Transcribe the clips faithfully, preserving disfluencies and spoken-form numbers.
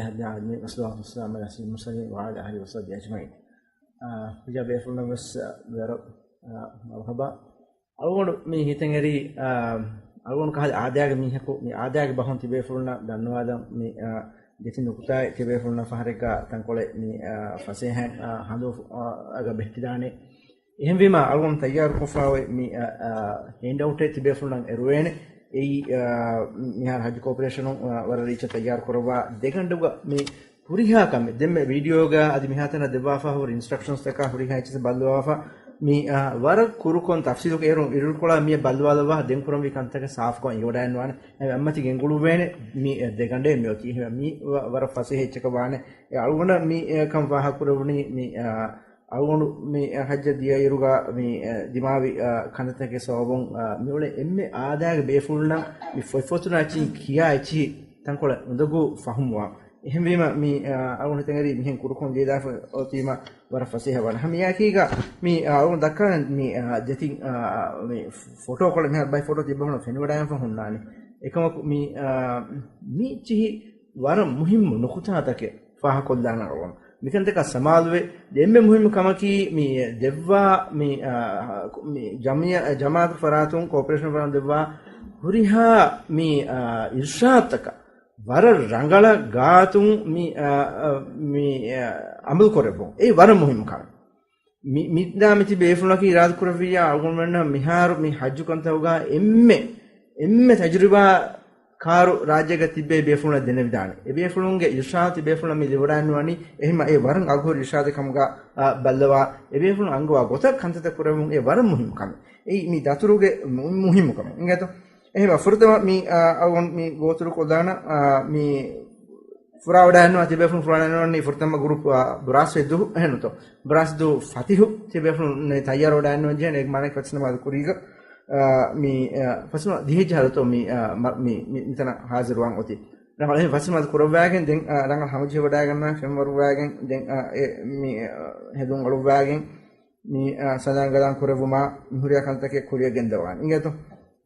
العالمين، والصلاة والسلام على سيد المرسلين وعلى آله وصحبه أجمعين. އާ، ހުރިހާ ބޭފުޅުންނަށް ވެސް، އާ، ވެރި، އާ، މަރުޙަބާ. އަޅުގަނޑު މި ހިތަށް އެރީ، އާ، އަޅުގަނޑު ކަހަލަ އާދައިގެ މީހަކު، މި އާދައިގެ ބަހުން ތިބޭފުޅުންނަށް ދަންނަވާލަން މި، އާ، ދެތިން ނުކުތާއެއް ތިބޭފުޅުންނަށް ފަހަރެއްގަ ތަންކޮޅެއް މި، އާ، ފަސޭހައިން، އާ، ހަނދު، އާ، އަގަ ބެހެއްޓިދާނެ. އެހެންވީމަ، އަޅުގަނޑު ތައްޔާރުކޮށްފައި އޮތް މި، އަ، އަ، ހޭންޑްއައުޓެއް ތިބޭފުޅުންނަށް އެރުވޭނެ. އެއީ، އަ، މިހާރު ހައްޖު ކޯޕަރޭޝަނުން، އަ، ވަރަށް ރީއްޗަށް ތައްޔާރު ކުރައްވާ ދެގަނޑުގަ މި ހުރިހާ ކަމެއް. ދެންމެ ވީޑިއޯގަ އަދި މިހާތަނަށް ދެއްވާފަ ހުރި އިންސްޓްރަކްޝަންސްތަކާ ހުރިހާ އެއްޗެއް ބައްލަވާފަ މި، އަ، ވަރަށް ކުރުކޮށް ތަފްސީލުކޮށް އޭރުން އިރުކޮޅާ މިއަށް ބައްލަވާލައްވާ ދެން ކުރަންވީ ކަންތަކަށް ސާފުކޮށް އެނގިވަޑައިގަންނަވާނެ. އެ އަތްމަތި ގެންގުޅުއްވޭނެ މި، އެ، ދެގަނޑޭ މި އޮތީ. މި ވަ-، ވަރަށް ފަސޭހަ އެއްޗަކަށް ވާނެ. އެ އަޅުގަނޑަށް މި، އެ، ކަން ފާހަގަކުރެވުނީ މި، އަ، އަޅުގަނޑު މި ހައްޖަށް ދިޔައިރުގަ މި ދިމާވި ކަންތައްތަކެއް ސަބަބުން މިއުޅޭ އެންމެ އާދައިގެ ބޭފުޅުންނަށް މި ފޮތްފޮތުން އެއްޗިހި ކިޔާ އެއްޗިހި ތަންކޮޅެއް އުނދަގޫ ފަހުމުވާ. އެހެންވީމަ މި އަޅުގަނޑު ހިތަށް އެރީ މިހެން ކުރުކޮށް ލިޔެދާފަ އޮތީމަ ވަރަށް ފަސޭހަ ވާނެ. ހަމަ އެއާއެކީގަ މި އަޅުގަނޑު ދައްކާ މި ދެތިން މި ފޮޓޯކޮޅެއް މިހާރު ބައެއް ފޮޓޯ ތިބެފުނަ ފެނިވަޑައިގެންފަ ހުންނާނެ. އެކަމަކު މި މި އެއްޗިހި ވަރަށް މުހިއްމު ނުކުތާތަކެއް ފާހަކޮށްލާނަން އަޅުގަނޑު. މިކަންތަކާ ސަމާލުވެ، އެންމެ މުހިއްމު ކަމަކީ، މި ދެއްވާ، މި، އާ، މި ޖަމިއްޔާ، ޖަމާއަތު ފަރާތުން، ކޯޕަރޭޝަން ފަރާތުން ދެއްވާ ހުރިހާ މި، އާ، އިރްޝާދުތަކަށް ވަރަށް ރަނގަޅަށް ގާތުން މި، އާ، އާ، މި، އާ، އަމަލު ކުރެއްވުން. އެއީ ވަރަށް މުހިއްމު ކަމެއް. މި، މިދާ މިތި ބޭފުޅަކީ އިރާދަ ކުރެއްވިއްޔާ އަޅުގަނޑުމެންނަށް މިހާރު މި ހައްޖު ކަންތަކުގަ އެންމެ، އެންމެ ތަޖުރިބާ ކާރު ރާއްޖޭގަ ތިއްބެވި ބޭފުޅުންނަށް ދެނެވިދާނެ. އެ ބޭފުޅުންގެ އިރްޝާދު ތި ބޭފުޅުން މި ލިބިވަޑައިގަންނަވަނީ. އެހެންމަ އެ ވަރަށް އަގުހުރި އިރްޝާދެއް ކަމުގަ، އާ، ބައްލަވާ، އެ ބޭފުޅުން އަންގަވާ ގޮތަށް ކަންތައްތައް ކުރެވުން އެ ވަރަށް މުހިއްމު ކަމެއް. އެއީ މި ދަތުރުގެ މު-، މުހިއްމު ކަމެއް. އިނގޭތޯ؟ އެހެންމަ ފުރަތަމަ މި، އާ، އަޅުގަނޑު މި ގޯތުރުކޮށްލާނަ، އާ، މި ފުރާވަޑައިގަންނަވާ ތިބޭފުޅުން ފުރާވަޑައިގަންނަވަނީ ފުރަތަމަ ގްރޫޕް، އާ، ބުރާސްވެ ދުހު އެހެންތޯ. ބުރާސް ދުހު ފަތިހު ތިބޭފުޅުން ތައްޔާރުވަޑައިގަންނަވަން ޖެހޭނެ. އޭގެ މާނައަކީ ފަސްނަމާދު ކުރީގަ، އާ، މި، އާ، ފަސްނަމާ ދިހައްޖަހަ ހަދަތޯ މި، އާ، މަ-، މި، މި، މިތަނަށް ހާޒިރުވާން އޮތީ. ރަނގަޅަށް ފަސްނަމާދު ކުރައްވާގެން ދެން، އާ، ރަނގަޅަށް ހަމަޖެހިވަޑައިގަންނަވާ ފެންވަރުވާގެން ދެން، އާ، އެ، މި، އާ، ހެދުން އަޅުއްވާގެން މި، އާ، ސަލާން ގަލާން ކުރެއްވުމާ މި ހުރިހާ ކަންތަކެއް ކުރިއަށް ގެންދަވާން. އިނގޭތޯ؟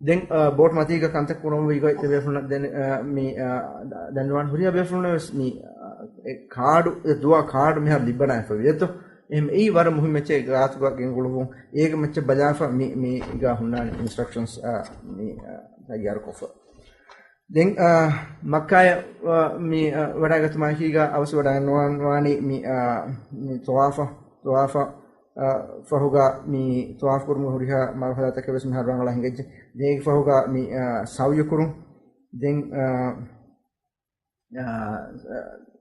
ދެން، އާ، ބޯޓް މަތީގަ ކަންތައް ކުރަންވީ ގޮތް ތިބޭފުޅުންނަށް ދެން، އާ، މި، އާ، ދަ-، ދަންނަވާން. ހުރިހާ ބޭފުޅުންނަށް ވެސް މި، އާ، އެ ކާޑު، އެ ދުވާ ކާޑު މިހާރު ލިބިވަޑައިގެންފަ ވިޔަތޯ. އެހެން އެއީ ވަރަށް މުހިއްމު އެއްޗެއް ގާތުގަ ގެންގުޅުއްވުން. އޭގެ މައްޗަށް ބަލާފަ މި، މީގަ ހުންނާނެ އިންސްޓްރަކްޝަންސް، އާ، މި، އާ، ތައްޔާރުކޮށްފަ. ދެން، އާ، މައްކާޔަށް، އާ، މި، އާ، ވަޑައިގަތުމާއެކީގަ އަވަސް ވަޑައިގަންނަވާން ވާނީ މި، އާ، މި ޠަވާފަށް، ޠަވާފަށް، އާ، ފަހުގަ މި ޠަވާފު ކުރުމުގެ ހުރިހާ މަރުޙަލާތަކެއް ވެސް މިހާރު ރަނގަޅަށް ހިނގައްޖެ. ދެން އޭގެ ފަހުގަ މި، އާ، ސަޢުޔު ކުރުން. ދެން، އާ، އާ،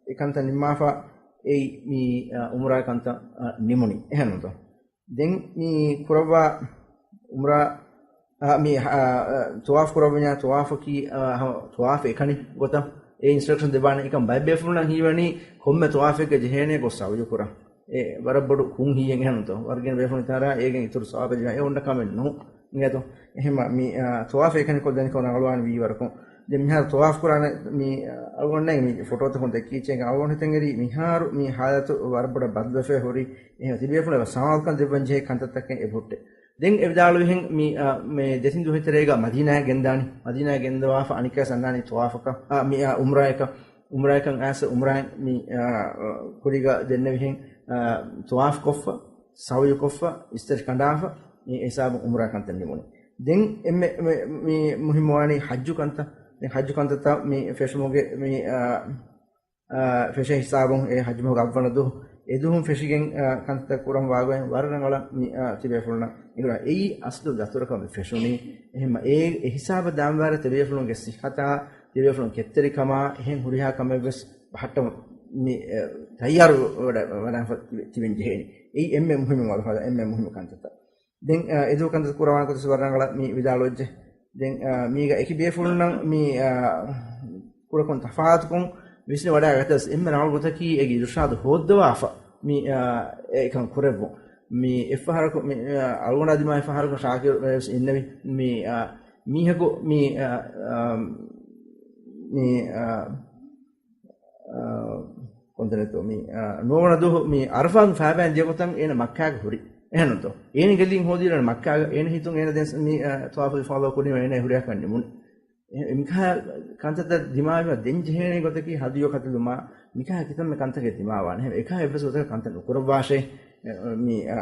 އެ ކަންތައް ނިންމާފަ އެއީ މި، އާ، ޢުމްރާ ކަންތައް، އާ، ނިމުނީ. އެހެންނޫންތޯ؟ ދެން މި ކުރައްވާ ޢުމްރާ، އާ، މި، އާ، އާ، ޠަވާފު ކުރައްވަންޏާ ޠަވާފަކީ، އާ، ހަމަ ޠަވާފެއް އެކަނި ގޮތަށް އެ އިންސްޓްރަކްޝަން ދެއްވާނެ. އެކަން ބައެއް ބޭފުޅުންނަށް ހީވަނީ ކޮންމެ ޠަވާފެއްގަ ޖެހޭނެ ގޮސް ސަޢުޔު ކުރަން. އެ ވަރަށް ބޮޑު ކުން ހީއެއް އެހެންނޫންތޯ؟ ވަރަށް ގިނަ ބޭފުޅުން ތާރާ އޭގެން އިތުރު ސަވާބެއް ލިބޭ. އެ އޮންނަ ކަމެއް ނޫން. އިނގޭތޯ؟ އެހެންމަ މި، އާ، ޠަވާފެއް އެކަނި ކޮށްދެނީކަން ރަނގަޅުވާނެ ވީވަރަކުން. ދެން މިހާރު ޠަވާފު ކުރާނެ މި، އަޅުގަނޑު މި ފޮޓޯތަކުން ދެއްކީ އެއްޗެއް އަޅުގަނޑު ހިތަށް އެރީ މިހާރު މި ޙާލަތު ވަރަށް ބޮޑަށް ބަދަލުވެފަ ހުރި. އެހެން ތިބޭފުޅުން ސަމާލުކަން ދެއްވަން ޖެހޭ ކަންތައްތަކެއް އެބަހުއްޓޭ. ދެން އެ ވިދާޅުވިހެން މި، އާ، މި ދެތިން ދުވަހު ތެރޭގަ މަދީނާއަށް ގެންދާނީ. މަދީނާއަށް ގެންދަވާފަ އަނެއްކާ ސަންނާނީ ޠަވާފަކަށް، އާ، މި، އާ، ޢުމްރާއަކަށް. ޢުމްރާއަކަށް އައިސް ޢުމްރާއިން މި، އާ، ކުރީގަ ދެންނެވިހެން، އާ، ޠަވާފު ކޮށްފަ، ސަޢުޔު ކޮށްފަ، އިސްތަށި ކަނޑާފަ، މި ހިސާބުން ޢުމްރާ ކަންތައް ނިމުނީ. ދެން އެންމެ، މި، މި މުހިއްމުވާނީ ޙައްޖު ކަންތައް. ދެން ޙައްޖު ކަންތައްތައް މި ފެށުމުގެ މި، އާ، އާ، ފެށޭ ހިސާބުން އެ ޙައްޖު މަހުގެ އަށްވަނަ ދުވަހު، އެ ދުވަހުން ފެށިގެން، އާ، ކަންތައް ކުރަން ވާގޮތް ވަރަށް ރަނގަޅަށް މި، އާ، ތިބޭފުޅުންނަށް އިނގިރާ. އެއީ އަސްލު ދަތުރަކަށް މި ފެށުނީ. އެހެންމަ އެ، އެ ހިސާބަށް ދާންވާރޭ ތިބޭފުޅުންގެ ޞިއްޙަތާ، ތިބޭފުޅުން ކެތްތެރިކަމާ، އެހެން ހުރިހާ ކަމެއް ވެސް ބަހައްޓަމުން މި، އެ، ތައްޔާރު ވަޑަ-، ވަޑައިގެންފަ ތިބެ-، ތިބެން ޖެހޭނީ. އެއީ އެންމެ މުހިއްމު މަރުޙަލާ، އެންމެ މުހިއްމު ކަންތައްތައް. ދެން، އާ، އެދުވަހު ކަންތައް ކުރައްވާނެ ގޮތަށް ވަރަށް ރަނގަޅަށް މި ވިދާޅުވެއްޖެ. ދެން، އާ، މީގަ އެކި ބޭފުޅުންނަށް މި، އާ، ކުޑަކޮށް ތަފާތުކޮށް ވިސްނި ވަޑައިގަތަސް އެންމެ ރަނގަޅު ގޮތަކީ އޭގެ އިރުޝާދު ހޯއްދަވާފަ މި، އާ، އެކަން ކުރެއްވުން. މި އެއްފަހަރަކު މި، އާ، އަޅުގަނޑާ ދިމާވި ފަހަރަކު ޝާކިރު ވެސް އިންނެވި. މި، އާ، މީހަކު މި، އާ، އާ، މި، އާ، އާ، ކޮންތަނެއްތޯ މި، އާ، ނުވަވަނަ ދުވަހު މި ޢަރަފާތުން ފައިބައިން ދިޔަ ގޮތަށް އޭނަ މައްކާގަ ހުރި. އެހެންނޫންތޯ؟ އޭނަ ގެއްލިގެން ހޯދީ މައްކާގަ އޭނަ ހިތުން އޭނަ ދެން މި، އާ، ޠަވާފު އިފާޟާ ކުރީމަ އޭނަ ހުރިހާ ކަން ނިމުނީ. އެ، މިކަހަ ކަންތައްތައް ދިމާވީމަ ދެން ޖެހޭނެ ގޮތަކީ ހަދިޔު ކަތުލުމާ، މިކަހަ ކިތަންމެ ކަންތަކެއް ދިމާވާނެ. އެކަހަ އެއްވެސް ގޮތަކަށް ކަންތައް ނުކުރައްވާށޭ. އެ، މި، އަ،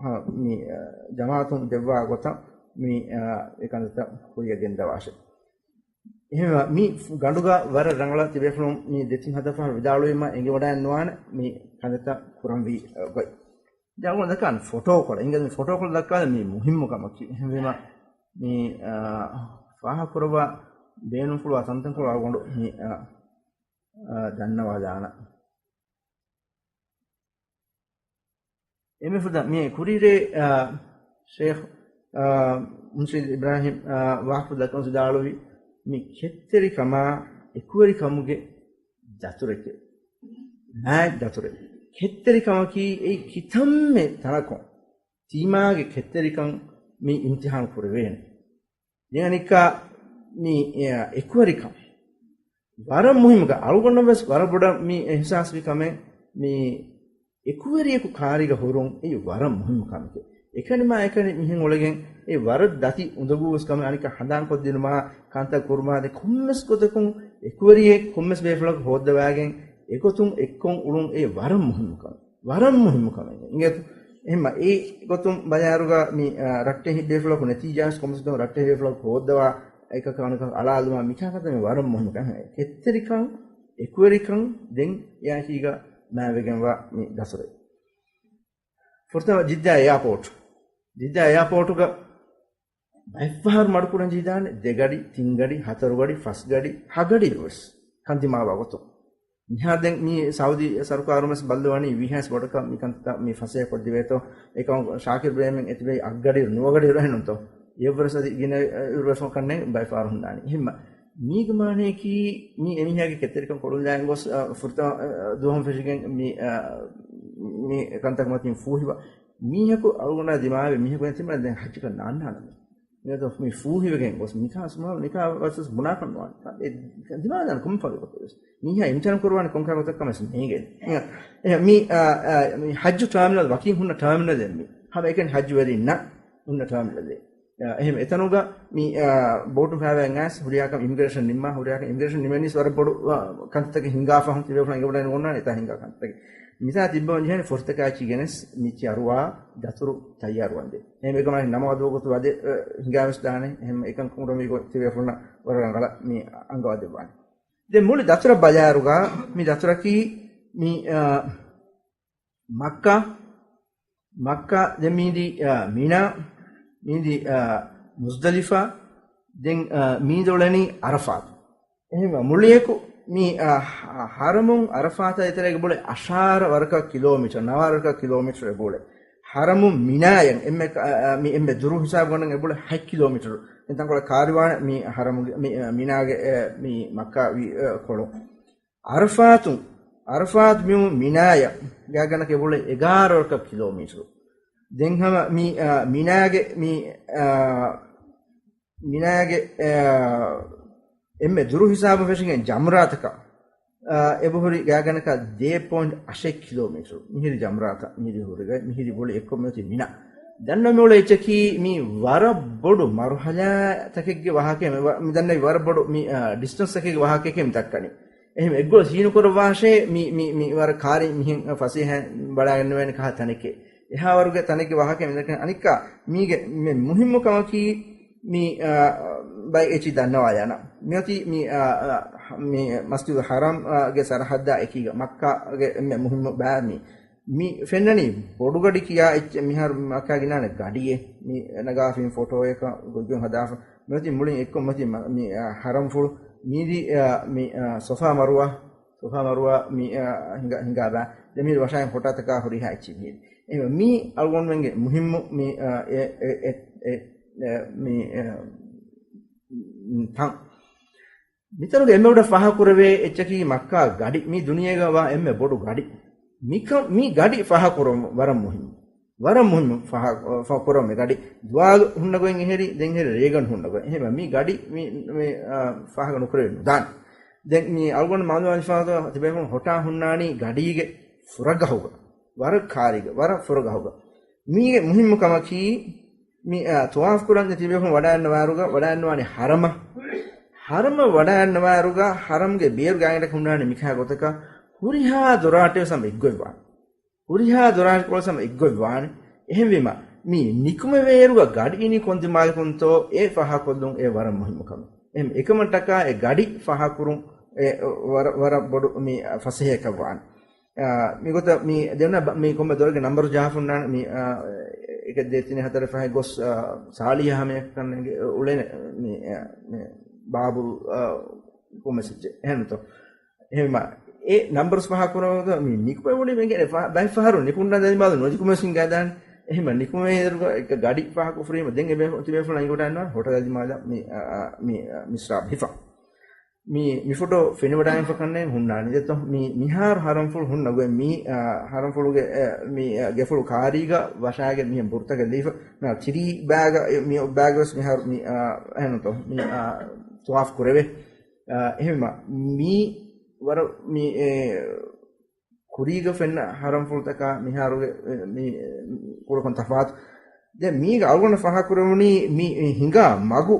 ހަ، މި، އަ، ޖަމާޢަތުން ދެއްވާ ގޮތަށް މި، އަ، އެ ކަންތައްތައް ކުރިއަށް ގެންދަވާށޭ. އެހެންވެ، މި ގަނޑުގަ ވަރަށް ރަނގަޅަށް ތިބޭފުޅުން މި ދެތިން ހަތަރު ފަހަރު ވިދާޅުވީމަ އެނގިވަޑައެއްނުވާނެ މި ކަންތައްތައް ކުރަންވީ، އަ، ގޮތް. ދެން އަޅުގަނޑު ދައްކާނެ ފޮޓޯކޮޅަށް. އިނގޭ މި ފޮޓޯކޮޅަށް ދައްކާލަން މި މުހިއްމު ކަމަކީ. އެހެންވީމަ، މި، އާ، ފާހަގަކުރައްވާ ބޭނުންފުޅުވާ ތަންތަންކޮޅު އަޅުގަނޑު މި، އާ، އާ، ދަންނަވާލާނަން. އެންމެ ފުރަތަމަ މި ކުރީރޭ، އާ، ޝޭޚް، އާ، މުންޝީދު އިބްރާހީމް، އާ، ވާހަކަ ދައްކަން ވިދާޅުވި މި ކެތްތެރިކަމާ އެކުވެރިކަމުގެ ދަތުރެކޭ. މާތް ދަތުރެއް. ކެތްތެރިކަމަކީ އެއީ ކިތަންމެ ތަނަކުން ތީމާގެ ކެތްތެރިކަން މި އިމްތިހާނު ކުރެވޭނެ. ދެން އަނެއްކާ މި، އެ، އެކުވެރިކަން. ވަރަށް މުހިއްމު ކަން. އަޅުގަނޑަށް ވެސް ވަރަށް ބޮޑަށް މި އިޙްސާސްވި ކަމެއް މި އެކުވެރިޔަކު ކާރީގަ ހުރުން އެއީ ވަރަށް މުހިއްމު ކަމެކޭ. އެކަނިމާ އެކަނި މިހެން އުޅެގެން އެ ވަރަށް ދަތި އުނދަގޫވެސް ކަމެއް އަނެއްކާ ހަނދާންކޮށްދިނުމާ ކަންތައް ކުރުމާ ދެ ކޮންމެސް ގޮތަކުން އެކުވެރިޔެއް ކޮންމެސް ބޭފުޅަކު ހޯއްދަވާގެން އެގޮތުން އެއްކޮށް އުޅުން އެ ވަރަށް މުހިއްމު ކަމެއް. ވަރަށް މުހިއްމު ކަމެއް. އިނގޭތޯ؟ އެހެންމަ އެ ގޮތުން ބަލާއިރުގަ މި، އާ، ރައްޓެހި ބޭފުޅަކު ނެތީޖާވެސް ކޮންމެސް ގޮތަކުން ރައްޓެހި ބޭފުޅަކު ހޯއްދަވާ އެކަކަށް އަނެކަކަށް އަޅާލުމާ މިކާ ކަންތައް މި ވަރަށް މުހިންމު ކަން. ކެތްތެރިކަން، އެކުވެރިކަން ދެން އެއާއެކީގަ މާތްވެގެންވާ މި ދަތުރެއް. ފުރަތަމަ ޖިއްދާ އެއާޕޯޓް. ޖިއްދާ އެއާޕޯޓުގަ ބައެއްފަހަރު މަޑުކުރަން ޖެހިދާނެ ދެ ގަޑި، ތިން ގަޑި، ހަތަރު ގަޑި، ފަސް ގަޑި، ހަ ގަޑި ވެސް ކަން ދިމާވާ ގޮތުން. މިހާރު ދެން މި ސައުދީ ސަރުކާރުން ވެސް ބައްލަވަނީ ވީހާވެސް ބޮޑަކަށް މި ކަންތައް މި ފަސޭހަ ކޮށްދެވޭތޯ. އެކަމަކު ޝާކިރު ބޭމެން އެތިބެ އަށްގަޑިއިރު ނުވަގަޑިއިރު އެހެންނުތޯ. އެއްވަރަސް އަދި ގިނަ އިރުވެފަ ކަންނެ ބައެއްފަހަރު ހުންނާނީ. އެހެންމަ މީގެ މާނަޔަކީ މީ އެމީހާގެ ކެތްތެރިކަން ކޮޅުން ލާން ގޮސް، އަ، ފުރަތަމަ، އަ، ދުވަހުން ފެށިގެން މި، އަ، މި ކަންތަކު މަތިން ފޫހިވާ މީހަކު އަޅުގަނޑާ ދިމާވެ މީހަކު އެތިމަ ދެން ހައްޖަކަށް ނާންނާނަމޭ. މިއަދު މި ފޫހިވެގެން ގޮސް ނިކާ ސުމާ ނިކާ ވަސް ބުނާކަށް ނުވާނެ. އެ ދިމާލާން ކޮން ފަރުވަތަ ވެސް. މީހާ އިމްތިހާން ކުރުވާނެ ކޮންކާ ގޮތަކަށް ވެސް ނޭނގޭ. މި، އެ، މި، އާ، އާ، މި ހައްޖު ޓާމިނަލް ވަކީ ހުންނަ ޓާމިނަލެއް މި. ހަމަ އެކަނި ހައްޖުވެރިންނަށް ހުންނަ ޓާމިނަލެއް. އާ، އެހެން އެތަނުގަ މި، އާ، ބޯޓު ފައިވާ އައިސް ހުރިހާކަން އިމިގްރޭޝަން ނިންމާ ހުރިހާކަން އިމިގްރޭޝަން ނިމެނީސް ވަރަށް ބޮޑު، އާ، ކަންތައްތަކެއް ހިނގާފަ ހުން ތިބޭފުޅުން އެނގިވަޑައިގެން އޮންނާނެ އެތާ ހިނގާ ކަންތަކެއް. މިތާ ތިއްބަވަން ޖެހޭނެ ފުރަތަކާ އެއްޗިހި ގެނެސް މި ޗިއަރުވާ ދަތުރު ތައްޔާރުވަންދެން. އެހެން އެކަމާ ނަމާދު ވަގުތު ވަދެ، އަ، ހިނގާވެސް ދާނެ. އެހެން އެކަން ކުރަންވީ ގޮތް ތިބޭފުޅުންނަށް ވަރަށް ރަނގަޅަށް މި އަންގަވަދެއްވާނެ. ދެން މުޅި ދަތުރަށް ބަލާއިރުގަ މި ދަތުރަކީ މި، އަ، މައްކާ، މައްކާ ދެން މީދީ، އަ، މިނާ، މީދީ، އަ، މުޒްދަލިފާ، ދެން، އަ، މީދެ އުޅެނީ އަރަފާތު. އެހެންވެ، މުޅިއަކު މި، އަ، ހަ-، ހަރަމުން އަރަފާތާ އެތެރޭގަ އެބައުޅޭ އަށާރަ ވަރަކަށް ކިލޯމީޓަރ، ނަވާރަ ވަރަކަށް ކިލޯމީޓަރ އެބައުޅޭ. ހަރަމުން މިނާޔަށް އެންމެ ކަ-، އަ، މި އެންމެ ދުރު ހިސާބު ގަންނަން އެބައުޅޭ ހަތް ކިލޯމީޓަރު. ދެން ތަންކޮޅެއް ކާރިވާނެ މި ހަރަމުގެ، މި، އަ، މިނާގެ، އެ، މި މައްކާ ވި-، އެ، ކޮޅުން. އަރަފާތު، އަރަފާތު މި މިނާޔަށް ގާތްގަނޑަކަށް އެބައުޅޭ އެގާރަ ވަރަކަށް ކިލޯމީޓަރު. ދެން ހަމަ މި، އަ، މިނާގެ މި، އަ، މިނާގެ، އަ، އެންމެ ދުރު ހިސާބު ފެށިގެން ޖަމްރާތަކަށް، އަ، އެބަހުރި ގާތްގަނޑަކަށް ދޭ ޕޮއިންޓް އަށެއް ކިލޯމީޓަރު. މިހިރި ޖަމްރާތައް މިހިރި ހުރިގަ، މިހިރި ބޮޅި އެއްކޮށް މިއޮތީ މިނާ. ދަންނަ މިއުޅޭ އެއްޗަކީ މި ވަރަށް ބޮޑު މަރުހަލާތަކެއްގެ ވާހަކައެއް މި ވަ-، މި ދަންނަވި ވަރަށް ބޮޑު މި، އަ، ޑިސްޓަންސް ތަކެއްގެ ވާހަކައެކޭ މި ދައްކަނީ. އެހެން އެއްގޮތް ސީނު ކުރައްވާށޭ މި، މި، މި ވަރަށް ކާރި މިހެން ފަސޭހައިން ބަލާގެންނެވޭނެ ކަހަ ތަނެކޭ. އެހާވަރުގެ ތަނެއްގެ ވާހަކަ މިދައްކަނީ. އަނެއްކާ، މީގެ މި މުހިއްމު ކަމަކީ، މި، އާ، ބައި އެޗި ދަންނަވާލާނަ. މިއޮތީ މި، އާ، އާ، މި މަސްޖިދު ޙަރާމް، އާ، ގެ ސަރަޙައްދާ އެކީގަ މައްކާގެ އެންމެ މުހިއްމު ބައި މި. މި ފެންނަނީ ބޮޑުގަޑި ކިޔާ އެއްޗެއް މިހާރު މައްކާ ގިނާނެ ގަޑިއެއް. މި ނަގާފިން ފޮޓޯއަކަށް ގޮތްގޮތް ހަދާފަ. މިއޮތީ މުޅިން އެއްކޮށް މިއޮތީ މަ-، މި، އާ، ޙަރަމްފުޅު. މީދީ، އާ، މި، އާ، ޞަފާ މަރުވާ. ޞަފާ މަރުވާ މި، އާ، ހިނގާ، ހިނގާބާ. ދެން މިހިރީ ވަށާއިން ހޮޓާތަކާ ހުރިހާ އެއްޗެއް މިހިރީ. އެ، މީ އަޅުގަނޑުމެންގެ މުހިއްމު މި، އާ، އެ، އެ، އެ، އެ، އެ، މި، އާ، ތަން. މިތަނުގެ އެންމެ ބޮޑަށް ފާހަގަކުރެވޭ އެއްޗަކީ މައްކާ ގަޑި. މީ ދުނިޔޭގަ ވާ އެންމެ ބޮޑު ގަޑި. މިކަ-، މި ގަޑި ފާހަގަކުރުން ވަރަށް މުހިއްމު. ވަރަށް މުހިއްމު ފާހަ-، ފާ-، ކުރަމެ ގަޑި. ދުވާލު ހުންނަ ގޮތް އެހެރީ، ދެން އެހެރީ ރޭގަނޑު ހުންނަ ގޮތް. އެހެންވެ މި ގަޑި މި، މި، އާ، ފާހަގަ ނުކުރެވެ ނުދާނެ. ދެން މި އަޅުގަނޑު މައުލޫމާތު ފާހަގަ ތިބޭފުޅުން ހޮޓާ ހުންނާނީ ގަޑީގެ ފުރަގަހުގަ. ވަރަށް ކާރީގަ، ވަރަށް ފުރަގަހުގަ. މީގެ މުހިއްމު ކަމަކީ، މި، އާ، ޠަވާފު ކުރަން ތިބޭފުޅުން ވަޑައިންނަވާއިރުގަ، ވަޑައިންނަވާނީ ޙަރަމަށް. ހަރަމަށް ވަޑައިގަންނަވާއިރުގަ ހަރަމްގެ ބޭރު ގާތްގަނޑަކަށް ހުންނާނެ މިކަހަލަ ގޮތަކަށް ހުރިހާ ދޮރާށޭވެސް ހަމަ އެއްގޮތްވާނެ. ހުރިހާ ދޮރާށިކޮޅަށް ހަމަ އެއްގޮތްވާނެ. އެހެންވީމަ، މި ނިކުމެވޭއިރުގަ ގަޑި އިނީ ކޮން ދިމާލަކުންތޯ އެ ފާހަގަކޮށްލުން އެ ވަރަށް މުހިއްމު ކަމެއް. އެހެން އެކަމަށްޓަކާ އެ ގަޑި ފާހަގަކުރުން އެ ވަރަށް، ވަރަށް ބޮޑު މި ފަސޭހައަކަށް ވާނެ. އާ، މިގޮތަށް މި ދެންނަ ބަ-، މި ކޮންމެ ދޮރެއްގެ ނަންބަރު ޖަހާފަ ހުންނާނެ. މި، އާ، އެކެއް ދޭއް ތިނެއް ހަތަރެއް ފަހެއް ގޮސް، އާ، ސާޅީހަ ހަމަޔަކަށް ކަންނޭނގެ އުޅޭނެ މި، އާ، މި ބާބުލް، އާ، ކޮންމެސް އެއްޗެއް. އެހެންތޯ؟ އެހެންމަ، އެ ނަންބަރުސް ފާހަގަކުރަމުން މި ނިކުމެވުނީ މެންގެ ފަ-، ބައެއް ފަހަރު ނިކުންނަ ދަތިމާލު ނުނިކުމެސް ހިނގާދާނެ. އެހެންމަ ނިކުމެވޭއިރުގަ އެކަ ގަޑި ފާހަގަކޮށްފަ ހުރީމަ ދެން އެބޭ-، ތިބޭފުޅުން އިނގޮޓާން ހޮޓަލް ދިމާލަށް މި، އާ، އާ، މި، އާ، މިސްރާބް ހިފަ. މި، މި ފޮޓޯ ފެނިވަޑައިގެންފަ ކަންނޭނގެ ހުންނާނެ. ދެއްތޯ؟ މި، މިހާރު ހަރަމްފުޅު ހުންނަ ގޮތް މި، އާ، ހަރަމްފުޅުގެ، އެ، މި، އާ، ގެފުޅު ކާރީގަ ވަށާގެ މިހެން ބުރުތަކެއް ލީފަ. މި ތިރީ ބާގަ، މި ބާގަވެސް މިހާރު މި، އާ، އެހެންތޯ؟ މި، އާ، ތަވާފް ކުރެވޭ. އާ، އެހެންވީމަ، މީ ވަރަށް މި، އެ، ކުރީގަ ފެންނަ ހަރަމްފުޅުތަކާ މިހާރުގެ، އެ، މި، އެ، ކުޑަކޮށް ތަފާތު. ދެން މީގަ އަޅުގަނޑަށް ފާހަގަކުރެވުނީ މި، އެ، ހިނގާ މަގު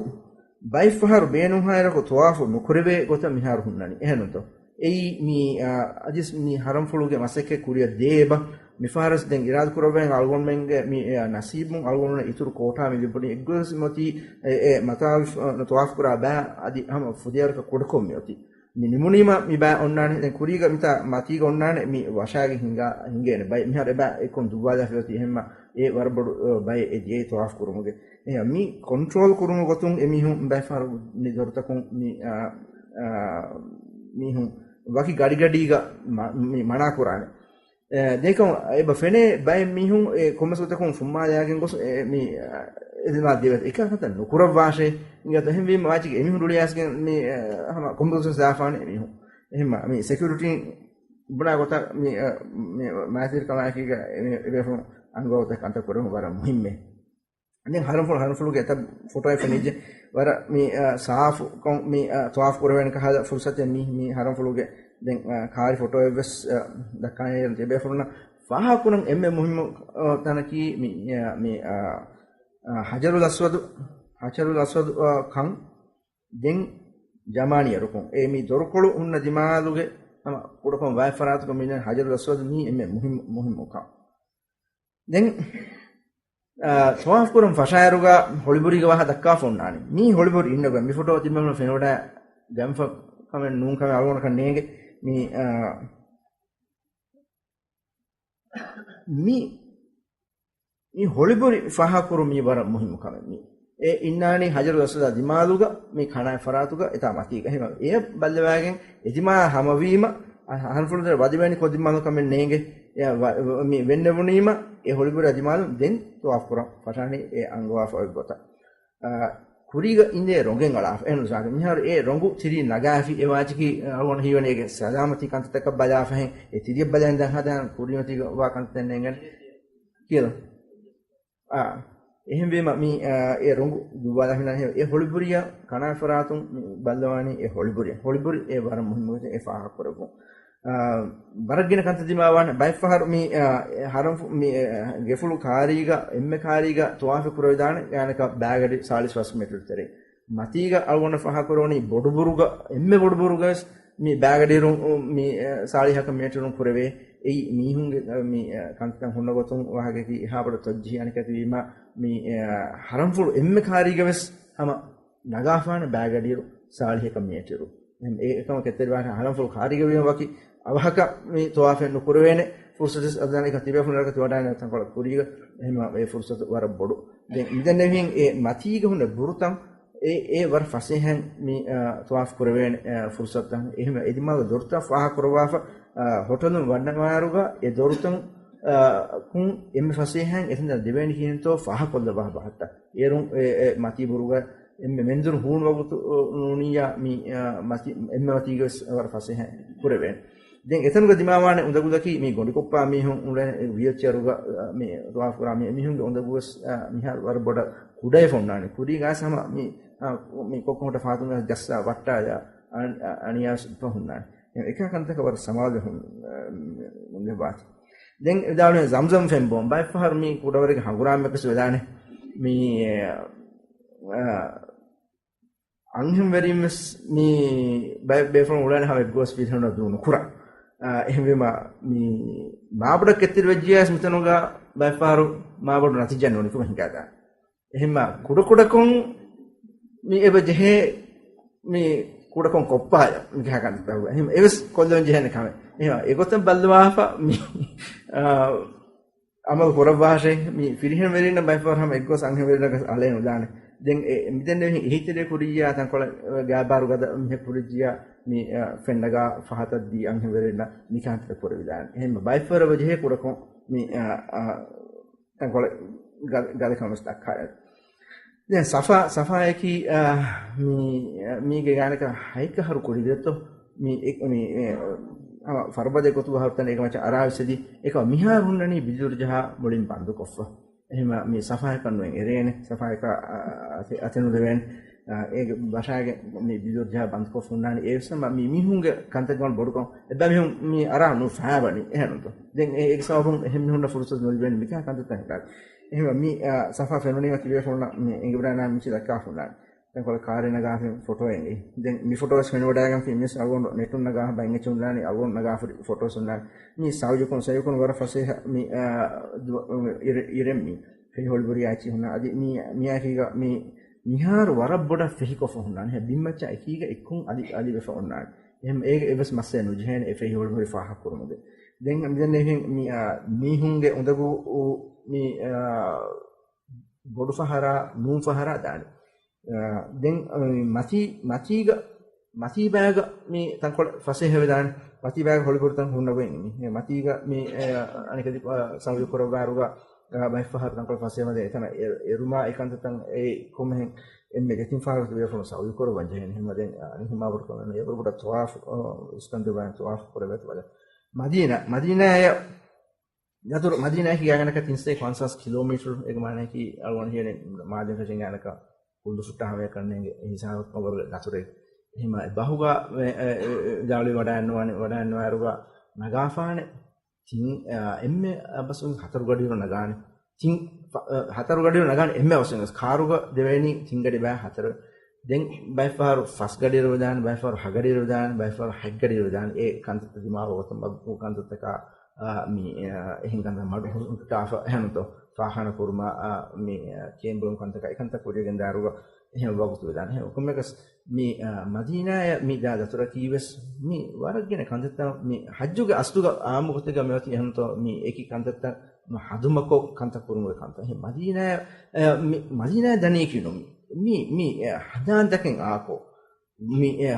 ބައެއްފަހަރު ބޭނުންހާއިރަކު ތަވާފު ނުކުރެވޭ ގޮތަށް މިހާރު ހުންނަނީ. އެހެންތޯ؟ އެއީ މި، އާ، އަދިސް މި ހަރަމްފުޅުގެ މަސައްކަތް ކުރިއަށް ދޭ އެބަ. މިފަހަރަސް ދެން އިރާދަކުރައްވައި އަޅުގަނޑުމެންގެ މި، އެ، ނަސީބުން އަޅުގަނޑުމެން އިތުރު ކޯޓާ މި ލިބުނީ އެއްގޮތަށް މިއޮތީ، އެ، އެ، މަތާވި، އަ، ތަވާފު ކުރާ ބައި އަދި ހަމަ ފުދޭވަރަކަށް ކުޑަކޮށް މިއޮތީ. މި ނިމުނީމަ މި ބައި އޮންނާނެ. ދެން ކުރީގަ މިތާ މަތީގަ އޮންނާނެ މި ވަށާގެ ހިނގާ، ހިނގޭނެ ބައި. މިހާރު އެބަ އެއްކޮން ދުއްވާލާފަ އޮތީ. އެހެންމަ އެ ވަރަށް ބޮޑު، އަ، ބައެއް އެ ދިޔައީ ތަވާފު ކުރުމުގެ. އެހެން މި ކޮންޓްރޯލް ކުރުމުގެ ގޮތުން އެމީހުން ބައެއް ފަހަރު މި ދޮރުތަކުން މި، އަ، އަ، މީހުން ވަކި ގަޑިގަޑީގަ މަ-، މި މަނާ ކުރާނެ. އެ، ދެން އެބަ ފެނޭ ބައެއް މީހުން އެ ކޮންމެސް ގޮތަކުން ފުއްމާލާގެން ގޮސް އެ، މި، އެ، އެދިމާ ދެވޭ އެކަހަތަ ނުކުރައްވާށޭ. އިނގޭތޯ؟ އެހެންވީމަ ވާޗިގެ އެމީހުން ރުޅިއައިސްގެން މި، އެ، ހަމަ ކޮންމެސް ގޮސް ދާފާނެ އެމީހުން. އެހެންމަ މި ސެކިއުރިޓީ ބުނާ ގޮތަށް މި، އެ، މި މާތިރި ކަމާއެކީގަ އެ، މި އެބޭފުޅުން އަންގަވަތަ ކަންތައް ކުރެވުން ވަރަށް މުހިއްމޭ. ދެން ހަރަމްފުޅު، ހަރަމްފުޅުގެ އެތައް ފޮޓޯއެއް ފެނިއްޖެ. ވަރަށް މި، އަ، ސާފުކޮށް މި، އަ، ތަވާފު ކުރެވޭނެ ކަހަލަ ފުރުސަތެއް މީ، މި ހަރަމްފުޅުގެ. ދެން، އަ، ކާރި ފޮޓޯއެއްވެސް، އަ، ދައްކާނެ ތިބޭފުޅުންނަށް ފާހަގަކުރަން އެންމެ މުހިއްމު، އަ، ތަނަކީ މި، އަ، މި، އަ، އަ، ހަޖަރުލް އަސްވަދު، ހަޖަރުލް އަސްވަދު، އަ، ކަން ދެން ޔަމާނީ ރުކުން. އެ މި ދޮރުކޮޅު ހުންނަ ދިމާލުގެ ހަމަ ކުޑަކޮށް ވާތްފަރާތުގަ މި ހަޖަރުލް އަސްވަދު މީ އެންމެ މުހިއްމު، މުހިއްމު ކަން. ދެން، އާ، ތަވާފު ކުރަން ފަށާއިރުގަ ހޮޅިބުރީގެ ވާހަކަ ދައްކާފަ އޮންނާނެ. މީ ހޮޅިބުރި އިންނަ ގޮތް. މި ފޮޓޯ ތިމަން ފެނިވަޑައި ގަންފަ ކަމެއް ނޫން ކަމެއް އަޅުގަނޑަކަށް ނޭނގެ. މީ، އާ، މި، މި ހޮޅިބުރި ފާހަގަކުރުން މީ ވަރަށް މުހިއްމު ކަމެއް މީ. އެ އިންނާނީ ހަޖަރުލް އަސްވަދާ ދިމާލުގަ، މި ކަނާތް ފަރާތުގަ އެތާ މަތީގަ. އެހެން އެ ބައްލަވާގެން އެ ދިމާ ހަމަވީމަ، އަ، ހަރަމްފުޅު ވަދެވޭނީ ކޮން ދިމާލު ކަމެއް ނޭނގެ. އެ ވަ-، ވަ-، މި ވެންނެވުނީމަ، އެ ހޮޅިބުރި ދިމާލު ދެން ތަވާފު ކުރަން ފަށާނީ އެ އަންގަވާފަ އޮތް ގޮތަށް. އަ، ކުރީގަ އިނދޭ ރޮނގެއް އަޅާފަ. އެހެން ސާދަ މިހާރު އެ ރޮނގު ތިރި ނަގާފި އެ ވާޗަކީ، އަ، އަޅުގަނޑު ހީވަނީ އޭގެ ސަލާމަތީ ކަންތައްތަކަށް ބަލާފަހެން، އެ ތިރިއަށް ބަލަން ދާ ހަދާން ކުރިމަތީގަ ވާ ކަންތައް ނޭނގެން ކިޔަލަ. އާ، އެހެންވީމަ މި، އާ، އެ ރޮނގު ދުއްވާލާފިން އެ ހޮޅިބުރިއަށް ކަނާތް ފަރާތުން މި ބައްލަވާނީ އެ ހޮޅިބުރި. ހޮޅިބުރި އެ ވަރަށް މުހިއްމު އެ ފާހަގަކުރެއްވުން. އާ، ވަރަށް ގިނަ ކަންތައް ދިމާވާނެ. ބައެއްފަހަރު މި، އާ، އެ ހަރަމް ފު-، މި، އެ، ގެފުޅު ކާރީގަ، އެންމެ ކާރީގަ ތަވާފެއް ކުރެވިދާނެ ގާނަކަށް ބައިގަޑި ސާޅީސް ފަސް މީޓަރު ތެރޭ. މަތީގަ އަޅުގަނޑަށް ފާހަގަކުރެވުނީ ބޮޑުބުރުގަ، އެންމެ ބޮޑުބުރުގަވެސް މި ބައިގަޑިއިރު، މި، އެ، ސާޅީހަކަށް މީޓަރުން ކުރެވޭ. އެއީ މީހުންގެ، އެ، މި، އެ، ކަންތައް ހުންނަ ގޮތުން ވާހަކައަކީ އެހާ ބޮޑަށް ތޮއްޖެހި އަނެކަތިވީމަ، މި، އެ، ހަރަމްފުޅު އެންމެ ކާރީގަވެސް ހަމަ ނަގާފާނެ ބައިގަޑިއިރު ސާޅީހަކަށް މީޓަރު. އެހެން އެ އެކަމަށް ކެތްތެރިވާނެ ހަރަމްފުޅު ކާރީގަ ވީމަ ވަކި އަވަހަކަށް މި ތަވާފެއް ނުކުރެވޭނެ ފުރުސަތެއް އަދާނެ ތިބޭފުޅުންނަކަށް ތިވަޑާނެ ތަންކޮޅެއް ކުރީގަ. އެހެންވީމަ އެ ފުރުސަތު ވަރަށް ބޮޑު. ދެން މިދެންނެވިހެން އެ މަތީގަ ހުންނަ ބުރުތައް އެ، އެ ވަރަށް ފަސޭހައިން މި، އާ، ތަވާފު ކުރެވޭނެ، އާ، ފުރުސަތުތައް. އެހެންވެ، އެދިމާލު ދޮރުތައް ފާހަގަކުރައްވާފަ، އާ، ހޮޓަލުން ވަންނަވާއިރުގަ އެ ދޮރުތައް، އާ، ކުން އެންމެ ފަސޭހައިން އެތަންތަން ދެވޭނީ ކިހިނެއްތޯ ފާހަގަކޮށްލައްވާ ބަހައްޓަށް. އޭރުން އެ، އެ މަތީ ބުރުގަ އެންމެ މެންދުރު ހޫނު ވަގުތު، އު، ނޫނިއްޔާ މި، އާ، މަތި-، އެންމެ މަތީގަވެސް ވަރަށް ފަސޭހައިން ކުރެވޭނެ. ދެން އެތަނުގަ ދިމާވާނެ އުނދަގުލަކީ މި ގޮނޑިކޮށްޕާ މީހުން އުޅޭނެ ވީލްޗެއަރުގަ، އަ، މި ތަވާފު ކުރާ މި މީހުންގެ އުނދަގޫވެސް، އަ، މިހާރު ވަރަށް ބޮޑަށް ކުޑަވެފަ ހުންނާނެ. ކުރީގަ ހަމަ މި، އަ، މި ކޮއްކޮ ހޮންޓަށް ފާތުން ޖައްސާ ވައްޓާލާ އަ-، އަ-، އަނިޔާވެސް ހުންނާނެ. އެކަހަ ކަންތަކަށް ވަރަށް ސަމާލުވެ ހުން-، އަ، އުނދަގޫވާތީ. ދެން ވިދާޅުވި ޒަމްޒަމް ފެން ބޯން ބައެއްފަހަރު މި ކުޑަވަރެއްގެ ހަނގުރާމައަކަސް ވެދާނެ. މި، އަ، އަންހެންވެރިން ވެސް މި ބައެއް ބޭފުޅުން އުޅޭނެ ހަމަ އެއްގޮސް ފިރިހެނުންނަށް ދޫ ނުކުރާ. އާ، އެހެންވީމަ، މި މާބޮޑަށް ކެތްތެރިވެއްޖިޔާސް މިތަނުގަ ބައެއްފަހަރު މާބޮޑު ނަތީޖާ ނުނިކުމެ ހިނގާދާނެ. އެހެންމަ ކުޑަކުޑަކޮށް މި އެބަ ޖެހޭ މި ކުޑަކޮށް ކޮއްޕާޔަ މި ކަހަކަން ތައް އެހެން އެވެސް ކޮށްލަވަން ޖެހޭނެ ކަމެއް. އެހެން އެގޮތަށް ބައްލަވާފަ މި، އާ، އަމަލު ކުރައްވާށޭ. މި ފިރިހެން ވެރިންނަށް ބައެއްފަހަރު ހަމަ އެއްގޮސް އަންހެން ވެރިންނަށް އަޅޭ ނުދާނެ. ދެން އެ، މިދެންނެވިހެން އެހީތެރި ކުރިއްޔާ ތަންކޮޅެއް ގާބާރު ގަދަ މިހެ ކުރިއްޖިޔާ މި، އަ، ފެންނަގާ ފަހަތަށް ދީ އަންހެން ވެރިންނަށް ނިކާހަތައް ކުރެވިދާނެ. އެހެން ބައެއްފަހަރަށް ޖެހޭ ކުޑަކޮށް މި، އަ، އަ، ތަންކޮޅެއް ގަ-، ގަދަކަން ވެސް ދައްކާ. ދެން ސަފާ، ސަފާއަކީ، އާ، މީ، މީގެ ގާނަކަށް ހަތް އަހަރު ކުރި ދެއްތޯ؟ މީ އެ-، މީ، އެ، ހަމަ ފަރުބަދެއް ގޮތުގަ ހަރުތަން އޭގެ މައްޗަށް އަރާވެސް އެދި. އެކަމަ މިހާރު ހުންނަނީ ބިދުރު ޖަހާ މުޅިން ބަންދުކޮށްފަ. އެހެމަ މީ ސަފާއަކަށް ނުއެއް އެރޭނެ. ސަފާއަކަށް އަ-، އަތެ-، އަތެއް ނުދެވޭނެ. އާ، އޭގެ ބަށާގެ މި ބިދުރު ޖަހާ ބަންދުކޮށް ހުންނާނީ. އެ ވެސް ހަމަ މި މީހުންގެ ކަންތައް ގަނޑު ބޮޑުކަން. އެއްބައި މީހުން މި އަރާ ނުފާވަނީ. އެހެންތޯ؟ ދެން އެ-، އޭގެ ސަބަބުން އެހެން މީހުންނަށް ފުރުސަތު ނުލިބޭނެ މިކާ ކަންތައްތައް ހިނގާ. އެހެންވެ މި، އާ، ސަފާ ފެނުނީމަ ތިބޭފުޅުންނަށް މި އެނގިވަޑައިގަންނާނެ މި ދައްކާފަ ހުންނާނެ. ދެން ކޮޅެ ކާރެއް ނަގާފި ފޮޓޯ އެނގި. ދެން މި ފޮޓޯ ވެސް ފެނިވަޑައިގަންފި މިސް އަޅުގަނޑު ނެޓުން ނަގާފަ ބައިން އެއްޗެއް ހުންނާނީ އަޅުގަނޑު ނަގާފަ ފޮޓޯ ވެސް ހުންނާނީ. މި ސައުޖުކުން، ސައުޖުކުން ވަރަށް ފަސޭހަ މި، އާ، ދު-، އިރެ-، އިރެން މި ފެހި ހޮޅިބުރި އައިޗި ހުންނާ. އަދި މި، މިއާއެކީގަ މި މިހާރު ވަރަށް ބޮޑަށް ފެހިކޮށްފަ ހުންނާނެ. ބިންމައްޗާ އެކީގަ އެއްކޮށް އަލި، އަލިވެފަ ހުންނާނެ. އެހެން އޭގެ އެއްވެސް މައްސަލައެއް ނުޖެހޭނެ އެ ފެހި ހޮޅިބުރި ފާހަގަކުރުމުގެ. ދެން މިދެންނެވިހެން މި، އާ، މީހުންގެ އުނދަގޫ މި، އާ، ބޮޑު ފަހަރާ، ނޫން ފަހަރާ ދާނެ. އާ، ދެން، އާ، މަތީ، މަތީގަ، މަތީ ބައިގަ މި ތަންކޮޅެއް ފަސޭހަވެދާނެ. މަތީ ބައިގަ ހޮޅިބުރިތައް ހުންނަގޮތް މި. މަތީގަ މި، އާ، އަނެކަދި، އާ، ސައުޖު ކުރައްވާއިރުގަ، އާ، ބައެއްފަހަރު ތަންކޮޅެއް ފަސޭހަވެދޭ އެތަނަށް އެ-، އެރުމާ އެކަންތައްތައް އެ ކޮންމެހެން އެންމެ ދެތިން ފަހަރު ތިބޭފުޅުން ސައުޖު ކުރައްވަން ޖެހޭނެ. ހަމަ ދެން، އާ، އަނެއް ހިމާވަރު ކަމެއް ނުވޭ. އެބަ ބޮޑަށް ތަވާފު، އާ، އިސްކަންދަރު ބައިން ތަވާފު ކުރެވޭތޯ ބަލަ. މަދީނާ، މަދީނާއަށް ދަތުރު މަދީނާއަކީ ގާތްގަނޑަކަށް ތިން ސަތޭކަ ފަންސާސް ކިލޯމީޓަރު. އޭގެ މާނައަކީ އަޅުގަނޑު ހިޔަނީ މާދަން ފެށިގެން ގާތްގަނޑަކަށް ކުންދު ފުއްޓާ ހަމަޔަކަށް ނޭނގެ އެ ހިސާބަށް ކަނބަރުގެ ދަތުރެއް. އެހެމަ އެ ބަހުގަ ވެ-، އެ، އެ، އެ، ޖައުޅި ވަޑައިންނުވާނެ، ވަޑައިންނުވާއިރުގަ ނަގާފާނެ. ތިން، އެ، އެންމެ ބަސް ހަތަރު ގަޑިއިރު ނަގާނެ. ތިން ފަ-، އަ، ހަތަރު ގަޑިއިރު ނަގާނެ އެންމެ އަވަސްވެގެން ވެސް. ކާރުގަ ދެވޭނީ ތިން ގަޑި ބައި ހަތަރު. ދެން ބައެއްފަހަރު ފަސް ގަޑިއިރު ވެދާނެ، ބައެއްފަހަރު ހަ ގަޑިއިރު ވެދާނެ، ބައެއްފަހަރު ހަތް ގަޑިއިރު ވެދާނެ. އެ ކަންތައްތައް ދިމާވާ ގޮތުން ބައްގު ކަންތައްތަކާ، އާ، މި، އާ، އެހެން ކަންތައް މަޑު ހު-، ހުއްޓާފަ އެހެންތޯ ފާޚާނާ ކުރުމާ، އާ، މި، އާ، ކޭންބުރުން ކަންތަކާ އެކަންތައް ކުރިޔަށް ގެންދާއިރުގަ އެހެން ވަގުތު ވެދާނެ. އެހެން ކޮންމެއަކަސް މި، އާ، މަދީނާއަށް މި ދާ ދަތުރަކީ ވެސް މި ވަރަށް ގިނަ ކަންތައްތައް މި ޙައްޖުގެ އަސްލުގަ އާއްމު ގޮތެއްގަ މިއޮތީ އެހެންތޯ މި އެކި ކަންތައްތައް މަ ހަދުމަކޮށް ކަންތައް ކުރުމުގެ ކަންތައް. އެ މަދީނާ، އެ، މި މަދީނާ ދަނީކީ ނޫން. މި، މި، އެ، ހަނދާންތަކެއް އާކޮށް، މި، އެ،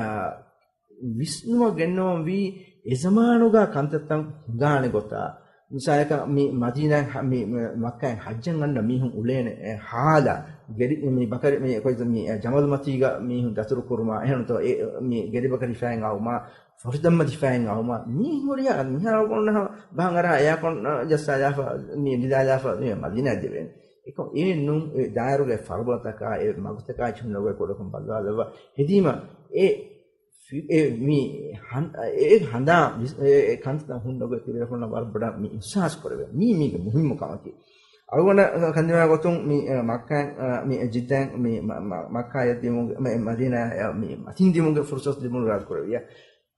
ވިސްނުމަށް ގެންނަވަން ވީ އެ ޒަމާނުގަ ކަންތައްތައް ހިނގާނެ ގޮތާ. މިސާލަކަށް މި މަދީނާ ހަ-، މި، މި މައްކާއިން ޙައްޖަށް އަންނަ މީހުން އުޅޭނެ، އެ، ހާލާ، ގެރި-، މި ބަކަރި، މި ކޮއްޗެއް މި، އެ، ޖަމަލު މަތީގަ މީހުން ދަތުރު ކުރުމާ، އެހެންތޯ، އެ، މި ގެރި ބަކަރި ހިފައިގެން އައުމާ، ފޮށި ދަންމަތި ހިފައިގެން އައުމާ، މީ ހުރިހާ މިހާރު އޮންނަ ބަހަށް އަރާ އެއާކޮން ޖައްސާލާފަ، މި ނިދާލާފަ، މި މަދީނާއަށް ދެވޭނެ. އެކަމަ އެ ނޫން، އެ ދާއިރުގެ ފަރުބަދަތަކާ، އެ މަގުތަކާ އެއްޗެއް ހުންނަ ގޮތް ކުޑަކޮށް ބައްލަވާލައްވާ. ހެދީމަ އެ ފި-، އެ މި ހަން-، އެ ހަނދާން ވިސް-، އެ ކަންތައް ހުންނަ ގޮތް ތިބޭފުޅުންނަށް ވަރަށް ބޮޑަށް މި އިޙްސާސް ކުރެވޭ. މީ މީގެ މުހިއްމު ކަމަކީ. އަޅުގަނޑަށް ކަންދިމާ ގޮތުން މި، އަ، މައްކާ، އަ، މި ޖިއްދާއިން މި މަ-، މަ-، މައްކާޔަށް ދިމުން، މަ-، މަދީނާޔަށް މި މަތިން ދިމުންގެ ފުރުސަތު ލިބުނު ރާ ކުރެވިޔާ.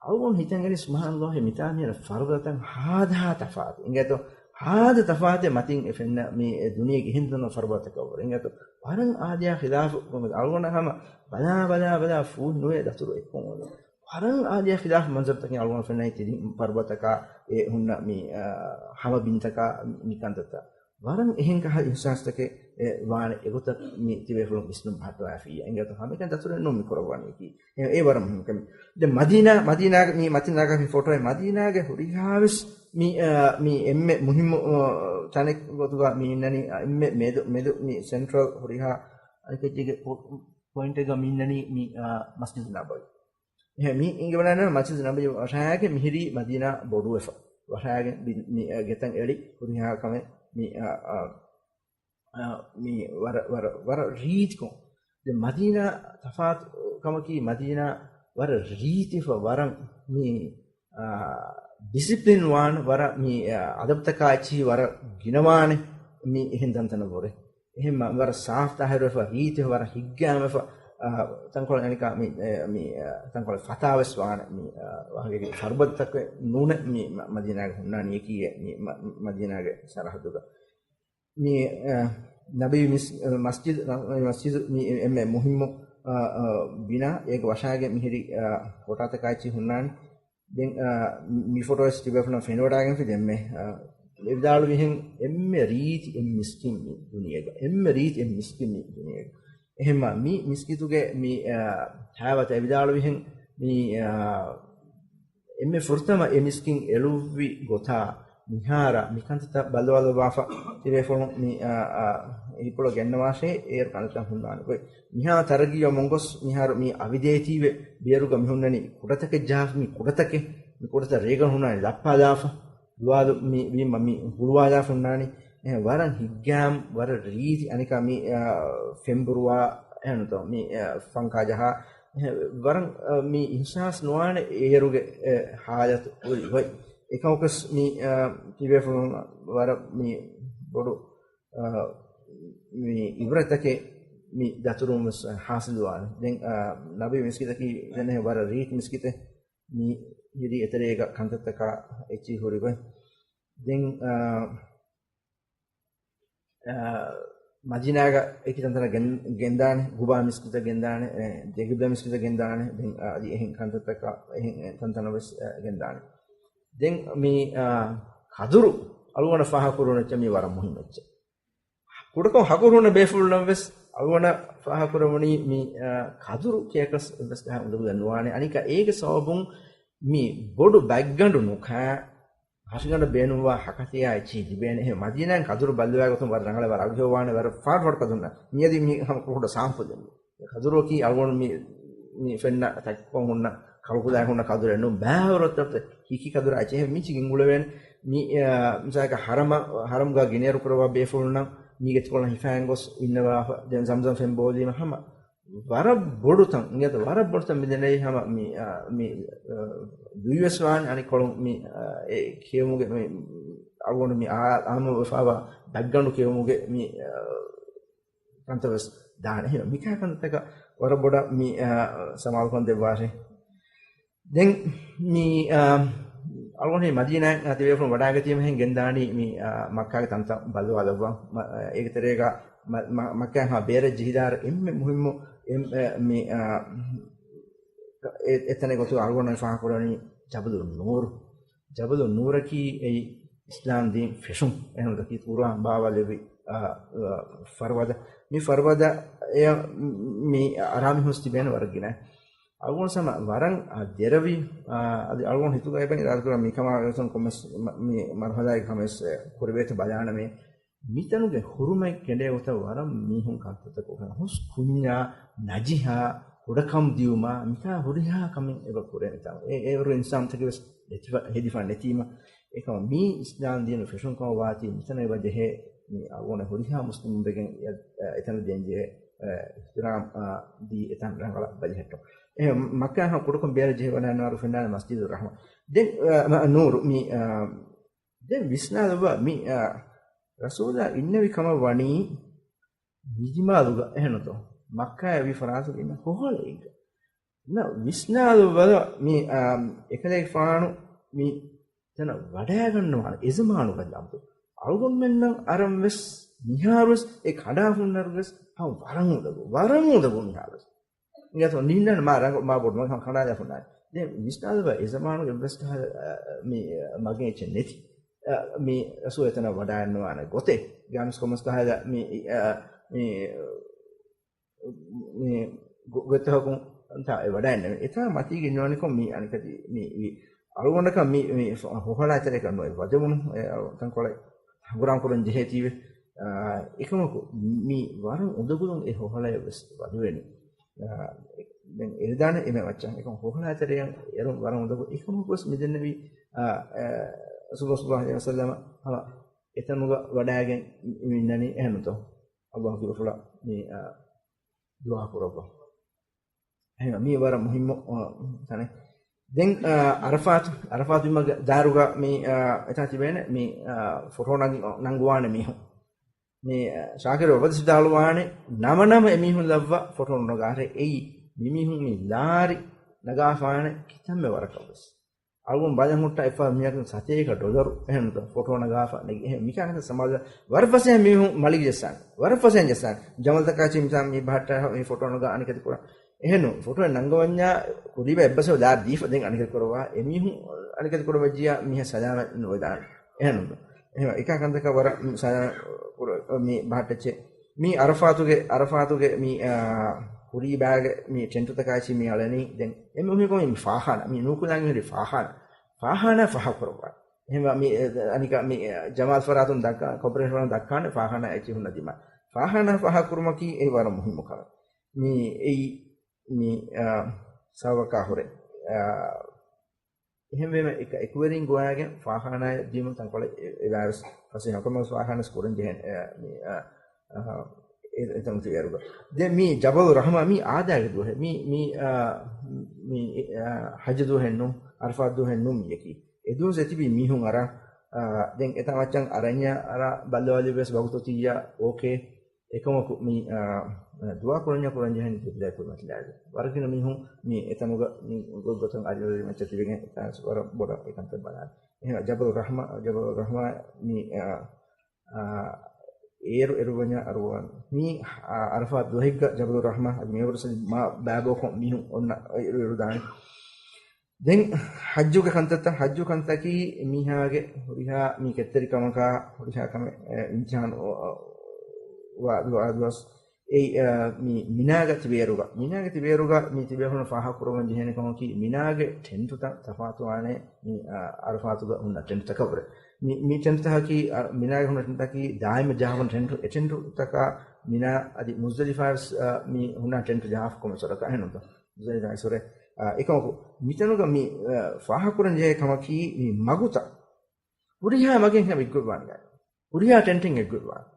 އަޅުގަނޑު ހިތަށް އެރި ސުބްޙާނައްލާހި، މިތާ މިހާރު ފަރުބަދަތައް ހާދަހާ ތަފާތު. އިނގޭތޯ؟ ހާދަ ތަފާތެއް މަތިން އެ ފެންނަ މި އެ ދުނިޔޭގެ އެހެން ތަން ފަރުބަދަތަކަށް ވުރެ. އިނގޭތޯ؟ ވަރަށް އާދަޔާ ޚިލާފު އަޅުގަނޑަށް ހަމަ ބަލާ، ބަލާ، ބަލާ ފޫހި ނުވޭ ދަތުރު އެއްކޮށް އޮންނަ. ވަރަށް އާދަޔާ ޚިލާފު މަންޒަރުތަކެއް އަޅުގަނޑަށް ފެންނަނީ ތިރި ފަރުބަދަތަކާ އެ ހުންނަ މި، އާ، ހަމަ ބިންތަކާ މި ކަންތައްތައް. ވަރަށް އެހެން ކަހަލަ އިޙްސާސްތަކެއް އެ ވާނެ އެގޮތަށް މި ތިބޭފުޅުން ވިސްނުން ބަހައްޓަވާފިއްޔާ. އިނގޭތޯ ހަމައެކަނި ދަތުރެއް ނޫން މި ކުރައްވަނީކީ. އެ، އެ ވަރަށް މުހިންމު ކަމެއް. ދެން މަދީނާ، މަދީނާގެ މި މަތިން ނަގާފި ފޮޓޯއެއް މަދީނާގެ ހުރިހާވެސް މި، އާ، މި އެންމެ މުހިއްމު، އާ، ތަނެއް ގޮތުގަ މި އިންނަނީ، އާ، އެންމެ މެދު، މެދު މި ސެންޓްރަލް ހުރިހާ އަނެކެއްޗެއްގެ ޕޮ-، ޕޮއިންޓެއްގަ މި އިންނަނީ މި، އާ، މަސްޖިދު ނަބަވީ. އެހެން މި އިނގިވަޑައިގަންނަވާ މަސްޖިދު ނަބަވީ ވަށާގެން މިހިރީ މަދީނާ ބޮޑުވެފަ. ވަށާގެން ބި-، މި، އާ، ގެތައް އެޅި ހުރިހާ ކަމެއް މި، އާ، އާ، އާ، މި ވަރަށް، ވަރަށް، ވަރަށް ރީތިކޮށް. ދެން މަދީނާ ތަފާތު ކަމަކީ، މަދީނާ ވަރަށް ރީތިފަ ވަރަށް މި، އާ، ޑިސިޕްލިން ވާން ވަރަށް މި، އާ، އަދަބުތަކާ އެއްޗިހި ވަރަށް ގިނަވާނެ މި އެހެން ތަންތަނަށް ވުރެ. އެހެން ވަރަށް ސާފް ތާހިރުވެފަ، ރީތި ވަރަށް ހިތްގައިމުވެފަ، އާ، ތަންކޮޅެއް އަނެކާ މި، އެ، މި، އާ، ތަންކޮޅެއް ފަތާވެސް ވާނެ މި، އާ، ވަހަކީ ފަރުބަދަތަކެއް ނޫނެ މި މަ-، މަދީނާގެ ހުންނާނީ އެކީގެ މި މަ-، މަދީނާގެ ސަރަހައްދުގަ. މި، އާ، ނަބީ މިސް-، މަސްޖިދު، މަސްޖިދު މި އެންމެ މުހިއްމު، އާ، އާ، ބިނާ އޭގެ ވަށާގެ މިހިރި، އާ، ހޮޓާތަކާއެއްޗި ހުންނާނެ. ދެން، އާ، މި ފޮޓޯއެސް ތިބޭފުޅުން ފެނިވަޑާގެންފި ދެންމެ، އާ، އެ ވިދާޅުވިހެން އެންމެ ރީތި އެއް މިސްކިތް މި ދުނިޔޭގަ. އެންމެ ރީތި އެއް މިސްކިތް މި ދުނިޔޭގަ. އެހެންމާ މި މިސްކިތުގެ މި، އާ، ހައިވަތައް އެ ވިދާޅުވިހެން މި، އާ، އެންމެ ފުރަތަމަ އެ މިސްކިތް އެޅުއްވި ގޮތާ މިހާރަ މިކަންތައް ބައްލަވާލައްވާފަ ތިބޭފުޅުން މި، އާ، އާ، ހިތްޕުޅަށް ގެންނަވާށޭ، އޭރު ކަންތައް ހުންނާނެ ގޮތް. މިހާ ތަރައްގީއަށް މޮންގޮސް މިހާރު މި އަވިދޭތީވެ ބިޔަރުގަ މި ހުންނަނީ ކުޑަތަކެއް ޖާފަ، މި ކުޑަތަކެއް، މި ކުޑަތައް ރޭގަނޑު ހުންނާނީ ލައްޕާލާފަ، ދުވާލު މި ވީމަ މި ހުޅުވާލާފަ ހުންނާނީ. އެހެން ވަރަށް ހިތްގައިމު، ވަރަށް ރީތި އަނެކާ މި، އާ، ފެންބުރުވާ، އެހެންތޯ، މި، އާ، ފަންކާ ޖަހާ، އެހެން ވަރަށް، އާ، މި އިހްސާސް ނުވާނެ އޭރުގެ، އެ، ހާލަތު އޮތް ގޮތް. އެކަމަކުވެސް މި، އާ، ތިބޭފުޅުން ވަރަށް މި ބޮޑު، އާ، މި އިބްރަތްތަކެއް މި ދަތުރުން ވެސް ހާސިލުވާނެ. ދެން، އާ، ނަބީ މިސްކިތަކީ ދެން ވަރަށް ރީތި މިސްކިތެއް. މި ހިރި އެތެރޭގަ ކަންތައްތަކާ އެއްޗިހި ހުރި ގޮތް. ދެން، އާ، އާ، މަދީނާގަ އެކި ތަންތަނަށް ގެން-، ގެންދާނެ، ގުބާ މިސްކިތަށް ގެންދާނެ، އެ، ދެގިބްލަ މިސްކިތަށް ގެންދާނެ، ދެން، އާ، އަދި އެހެން ކަންތައްތަކާ، އެހެން، އެ، ތަންތަނަށް ވެސް، އާ، ގެންދާނެ. ދެން މި، އާ، ކަދުރު އަޅުގަނޑަށް ފާހަގަކުރުން އެއްޗެއް މި ވަރަށް މުހިންމު އެއްޗެއް. ކުޑަކޮށް ހަކުރު ހުންނަ ބޭފުޅުންނަށް ވެސް އަޅުގަނޑަށް ފާހަގަކުރެވުނީ މި، އާ، ކަދުރު ކިޔަކަސް އެއްވެސް ގަހަށް އުނދަގޫލެއް ނުވާނެ. އަނެކާ އޭގެ ސަބަބުން މި ބޮޑު ބަތްގަނޑު ނުކާ، ހަށިގަނޑަށް ބޭނުންވާ ހަކަތިޔާ އެއްޗިހި ލިބޭނެ. އެހެން މަދީނާއިން ކަދުރު ބައްލަވާ ގޮތުން ވަރަށް ރަނގަޅަށް ވަރަށް އަގުހެއްވާނެ ވަރަށް ފާޑު ފާޑު ކަދުރުންނަށް. މިއަދި މި ހަމަ ކުޑަ ސާމްޕަލެއް. ކަދުރުއަކީ އަޅުގަނޑު މި، މި ފެންނަ ތަކެއްކޮށް ހުންނަ، ކަޅުކުލާއިން ހުންނަ ކަދުރެއް ނޫން. ބާވަރު އޮތްތަ ހިކި ކަދުރާ އެއްޗެހި މި ގިންގުޅެވޭނެ. މި، އާ، މިސާލަކަށް ހަރަމަ، ހަރަމްގަ ގިނައިރު ކުރައްވާ ބޭފުޅުންނަށް މީގެ ތިކޮޅަށް ހިފާގެން ގޮސް އިންނަވާފަ، ދެން ޒަމްޒަމް ފެން ބޯލީމަ ހަމަ ވަރަށް ބޮޑު ތަން، އިނގޭތަ ވަރަށް ބޮޑު ތަން މިދެންނެވި ހަމަ މި، އާ، މި، އާ، ދުއިވެސް ވާނެ އަނެއްކޮޅުން މި، އާ، އެ ކިޔެވުމުގެ މި، އަޅުގަނޑު މި އާ، އާއްމު ވެފާވާ ބަތްގަނޑު ކިޔެވުމުގެ މި، އާ، ކަންތައް ވެސް ދާނެ. އެހެން މިކާ ކަންތަކަށް ވަރަށް ބޮޑަށް މި، އާ، ސަމާލުކަން ދެއްވާށޭ. ދެން މި، އާ، އަޅުގަނޑު މަދީނާއަށް ތިބޭފުޅުން ވަޑާގަތީމަ ހެން ގެންދާނީ މި، އާ، މައްކާގެ ތަންތަން ބައްލަވާލައްވާ. މަ-، އޭގެ ތެރޭގަ މަ-، މަ-، މައްކާއަށް ބޭރަށް ޖެހިދާއިރު އެންމެ މުހިއްމު އެން-، އެ، މި، އާ، އެ-، އެތަނެއް ގޮތުގަ އަޅުގަނޑު ފާހަގަކުރަނީ ޖަބަލު ނޫރު. ޖަބަލު ނޫރަކީ އެއީ އިސްލާމް ދީން ފެށުން. އެހެން ދަކީ ޤުރުއާން ބާވާލެއްވި، އާ، އާ، ފަރުބަދަ. މި ފަރުބަދަ އެ މި އަރާ މި ހުސް ތިބޭނެ ވަރަށް ގިނަ. އަޅުގަނޑު ސަމަ ވަރަށް، އާ، ދެރަވި، އާ، އަދި އަޅުގަނޑު ހިތުގައި ބައި އިރާދަކުރާ މިކަމާ ވެސް ކޮންމެސް މަ-، މި މަރުހަލާއެއް ކަމެސް ކުރެވޭތަ ބަލާނަމޭ. މިތަނުގެ ހުރުމަތް ކެނޑޭ ގޮތަށް ވަރަށް މީހުން ކަންތައްތައް ކޮށްފަ ހުސް ކުންޏާ، ނަޖިހާ، ކުޑަކަމު ދިޔުމާ، މިކާ ހުރިހާ ކަމެއް އެބަ ކުރޭ މިތާ. އެ-، އެވަރު އިންސާންތަކެއް ވެސް ހެދިފަ-، ހެދިފަ ނެތީމަ. އެކަމަ މީ އިސްލާމް ދީނު ފެށުން ކަމަށް ވާތީ މިތަނަށް އެބަ ޖެހޭ މި އަޅުގަނޑު ހުރިހާ މުސްލިމުން ވެގެން އެ-، އެ-، އެތަނަށް ދޭން ޖެހޭ، އެ، އިޙްތިރާމް، އާ، ދީ އެތަން ރަނގަޅަށް ބަލިހެއްޓުން. އެ މައްކާ ހަމަ ކުޑަކޮށް ބޭރަށް ޖެހި ވަޑައިންނަވާރު ފެންނާނެ މަސްޖިދު ރަޙްމަ. ދެން، އާ، މަ-، ނޫރު މި، އާ، ދެން ވިސްނާލައްވާ މި، އާ، ރަސޫލާ އިންނެވި ކަމަށް ވަނީ މި ދިމާލުގަ އެހެންތޯ؟ މައްކާއާ ވީ ފަރާތުގަ އިންނަ ހޮހޮލައެއްގަ. ނަ ވިސްނާލައްވާ މި، އާ، އެކަލޭގެފާނު މި ތަނަށް ވަޑައިގަންނަވާނެ އެޒަމާނުގަ ލަމްތު. އަޅުގަނޑުމެންނަށް އަރަން ވެސް މިހާރުވެސް އެ ކަނޑާ ހުންނަރުވެސް ހަމަ ވަރަށް އުނދަގޫ، ވަރަށް އުނދަގޫ މިހާރުވެސް. އިނގޭތޯ ނިންނާނެ މާ ރަނގަ-، މާ ބޮޑު މަގެއް ހަމަ ކަނޑާލާ ހުންނާނެ. ދެން ވިސްނާލަބަ އެ ޒަމާނުގެ އެއްވެސް ކަހަލަ، އަ، މި، އަ، މަގެއް އެއްޗެއް ނެތި. އަ، މި ރަސޫލާ އެތަނަށް ވަޑައިންނަވާނެ ގޮތެއް. ގާމިސް ކޮމަސް ކަހަލަ މި، އަ، މި، މި ގޮ-، ގޮތަކުން ތާ އެ ވަޑައިންނެވި. އެތާ މަތީގެ ނުވަނިކޮށް މި އަނެކަތި މި ވި. އަޅުގަނޑަކަށް މި، މި ހޮ-، ހޮހަޅާތެރޭގަ ނުވެ ވަދެވުނު. އެ ތަންކޮޅެއް ހަނގުރާމަ ކުރަން ޖެހޭތީވެ. އާ، އެކަމަކު މި ވަރަށް އުނދަގުލުން އެ ހޮހަޅަޔަށް ވެސް ވަދެވެނީ. އާ، ދެން އެރިދާނެ އެމެ މައްޗަށް. އެކަމަ ހޮހަޅާތެރެޔަށް އެރުން ވަރަށް އުނދަގު. އެކަމަކުވެސް މިދެންނެވީ، އާ، އާ، ޞައްލައްލާހު ޢަލައިހި ވަސައްލަމަ ހަމަ އެތަނުގަ ވަޑައިގެން މި އިންނަނީ އެހެންތޯ؟ ﷲ ގެ ރަސޫލާ މި، އާ، ދުޢާ ކުރައްވާ. އެހެން މީ ވަރަށް މުހިއްމު، އާ، ތަނެއް. ދެން، އާ، ޢަރަފާތު، ޢަރަފާތު ބިމަށް ދާއިރުގަ މި، އާ، އެތާ ތިބޭނެ މި، އާ، ފޮޓޯ ނަން-، ނަންގުވާނެ މީހުން. މި ޝާކިރު އަބަދު ވިދާޅުވާނެ، ނަމަ ނަމަ އެމީހުން ލައްވާ ފޮޓޯ ނަގާށޭ. އެއީ މިމީހުން މި ލާރި ނަގާފާނެ ކިތަންމެ ވަރަކަށް ވެސް. އަޅުގަނޑު ބަލަން ހުއްޓާ އެއްފަހަރު މީހަކު ސަތޭކަ ޑޮލަރު އެހެން ފޮޓޯ ނަގާފަ ނެގި އެހެން މިކާނެ ސަމާލު ވަރަށް ފަސޭހަ މީހުން މަޅިގެ ޖައްސާނެ. ވަރަށް ފަސޭހަ ޖައްސާނެ. ޖަމަލްތަކާ ޗި މިތާ މި ބަހައްޓާ މި ފޮޓޯ ނަގާ އަނެކެތި ކުރާ. އެހެން ފޮޓޯ ނަންގަވަންޏާ ކުރީބަ އެއްބަސް ލާ ދީފަ ދެން އަނެކެތި ކުރަވާ. އެމީހުން އަނެކެތި ކުރަމަޖިޔާ މީހާ ސަލާމަތް ނުވެދާނެ. އެހެން އެހެން އެކާ ކަންތަކަށް ވަރަށް ސަލާމަތް ކުރ-، މި ބަހައްޓައްޗެ. މީ އަރަފާތުގެ، އަރަފާތުގެ މި، އާ، ކުރީބާގެ މި ޓެންޓުތަކާއި މި އަޅަނީ. ދެން އެ މި މި ފާޚާނާ، މި ނޫކުލާނގެ ހުރި ފާޚާނާ. ފާޚާނާ ފާހަގަކުރައްވާ. އެހެންވެ މި، އަނިކަ މި ޖަމާލް ފަރާތުން ދައްކާ، ކޯޕަރޭޝަނުން ދައްކާނެ ފާޚާނާ އެއްޗިހި ހުންނަ ދިމާ. ފާޚާނާ ފާހަގަކުރުމަކީ އެ ވަރަށް މުހިއްމު ކަމެއް. މި އެއީ މި، އާ، ސަބަބަކާ ހުރެ. އާ، އެހެންވީމަ އެކަ އެކުވެރިން ގޮވާގެން ފާޚާނާއަށް ދިޔުމަށް ތަންކޮޅެއް އެ-، އެބައިވެސް ފަސޭހަކަމަށް ފާޚާނާ ކުރަން ޖެހޭނެ، އެ، މި، އާ، އާ، އެ-، އެތަން ތިބޭރުގަ. ދެން މި ޖަބަލު ރަޙްމާ މީ އާދައިގެ ދުވަހެއް. މީ، މީ، އާ، މީ، އާ، ޙައްޖު ދުވަހެއް ނޫން، ޢަރަފާތު ދުވަހެއް ނޫން މީއަކީ. އެ ދުވަސް އެތިބީ މީހުން އަރާ، އާ، ދެން އެތާ މައްޗަށް އަރަންޏާ އަރާ ބައްލަވާލި ވެސް ވަގުތު ތިއްޔާ އޯކޭ. އެކަމަކު މި، އާ، ދުޢާ ކުރަންޏާ ކުރަން ޖެހެނީ ޤިބްލާއަށް ކުރިމަތިލާގެ. ވަރަށް ގިނަ މީހުން މި އެތަނުގަ މި ގޮތްގޮތަށް އަރިއަރި މައްޗަށް ތިބެގެން އެތާސް ވަރަށް ބޮޑަށް އެކަންތައް ބަލާނެ. އެހެން ޖަބަލު ރަޙްމާ، ޖަބަލު ރަޙްމާ މި، އާ، އާ، އޭރު އެރުވަންޏާ އަރުވަން. މީ، އާ، ޢަރަފާތު ދުވަހެއްގަ ޖަބަލު ރަޙްމާ އަދި މި އެވަރު ސަލި މާ ބާބޯކޮށް މީހުން އޮންނަ އޭރު އެރުދާނެ. ދެން ޙައްޖުގެ ކަންތައްތައް، ޙައްޖު ކަންތަކީ މީހާގެ ހުރިހާ މި ކެތްތެރިކަމަކާ ހުރިހާ ކަމެއް، އެ، އިމްތިޙާނު ވާ، ވާ ދުވަސް. އެއީ، އަ، މި މިނާގަ ތިބޭއިރުގަ، މިނާގަ ތިބޭއިރުގަ މި ތިބޭފުޅުން ފާހަގަކުރަމުން ޖެހޭނެ ކަމަކީ، މިނާގެ ޓެންޓުތައް ތަފާތުވާނެ މި، އަ، ޢަރަފާތުގަ ހުންނަ ޓެންޓުތަކަށްވުރެ. މި، މި ޓެންޓުތަކަކީ، އަ، މިނާގަ ހުންނަ ޓެންޓުތަކީ ދާއިމަށް ޖަހާފަ ޓެންޓު، އެ ޓެންޓުތަކާ މިނާ އަދި މުޒްދަލިފާވެސް، އަ، މި ހުންނަ ޓެންޓު ޖަހާފަ ކޮންމެސް ވަރަކަށް އެހެންނުތަ؟ މުޒްދަލިފާ އެސްވުރެ. އަ، އެކަމަކު، މިތަނުގަ މި، އަ، ފާހަގަކުރަން ޖެހޭ ކަމަކީ، މި މަގުތައް ހުރިހާ މަގެއް ހަމަ އެއްގޮތްވާނެ ގާތް. ހުރިހާ ޓެންޓެއް އެއްގޮތްވާނެ.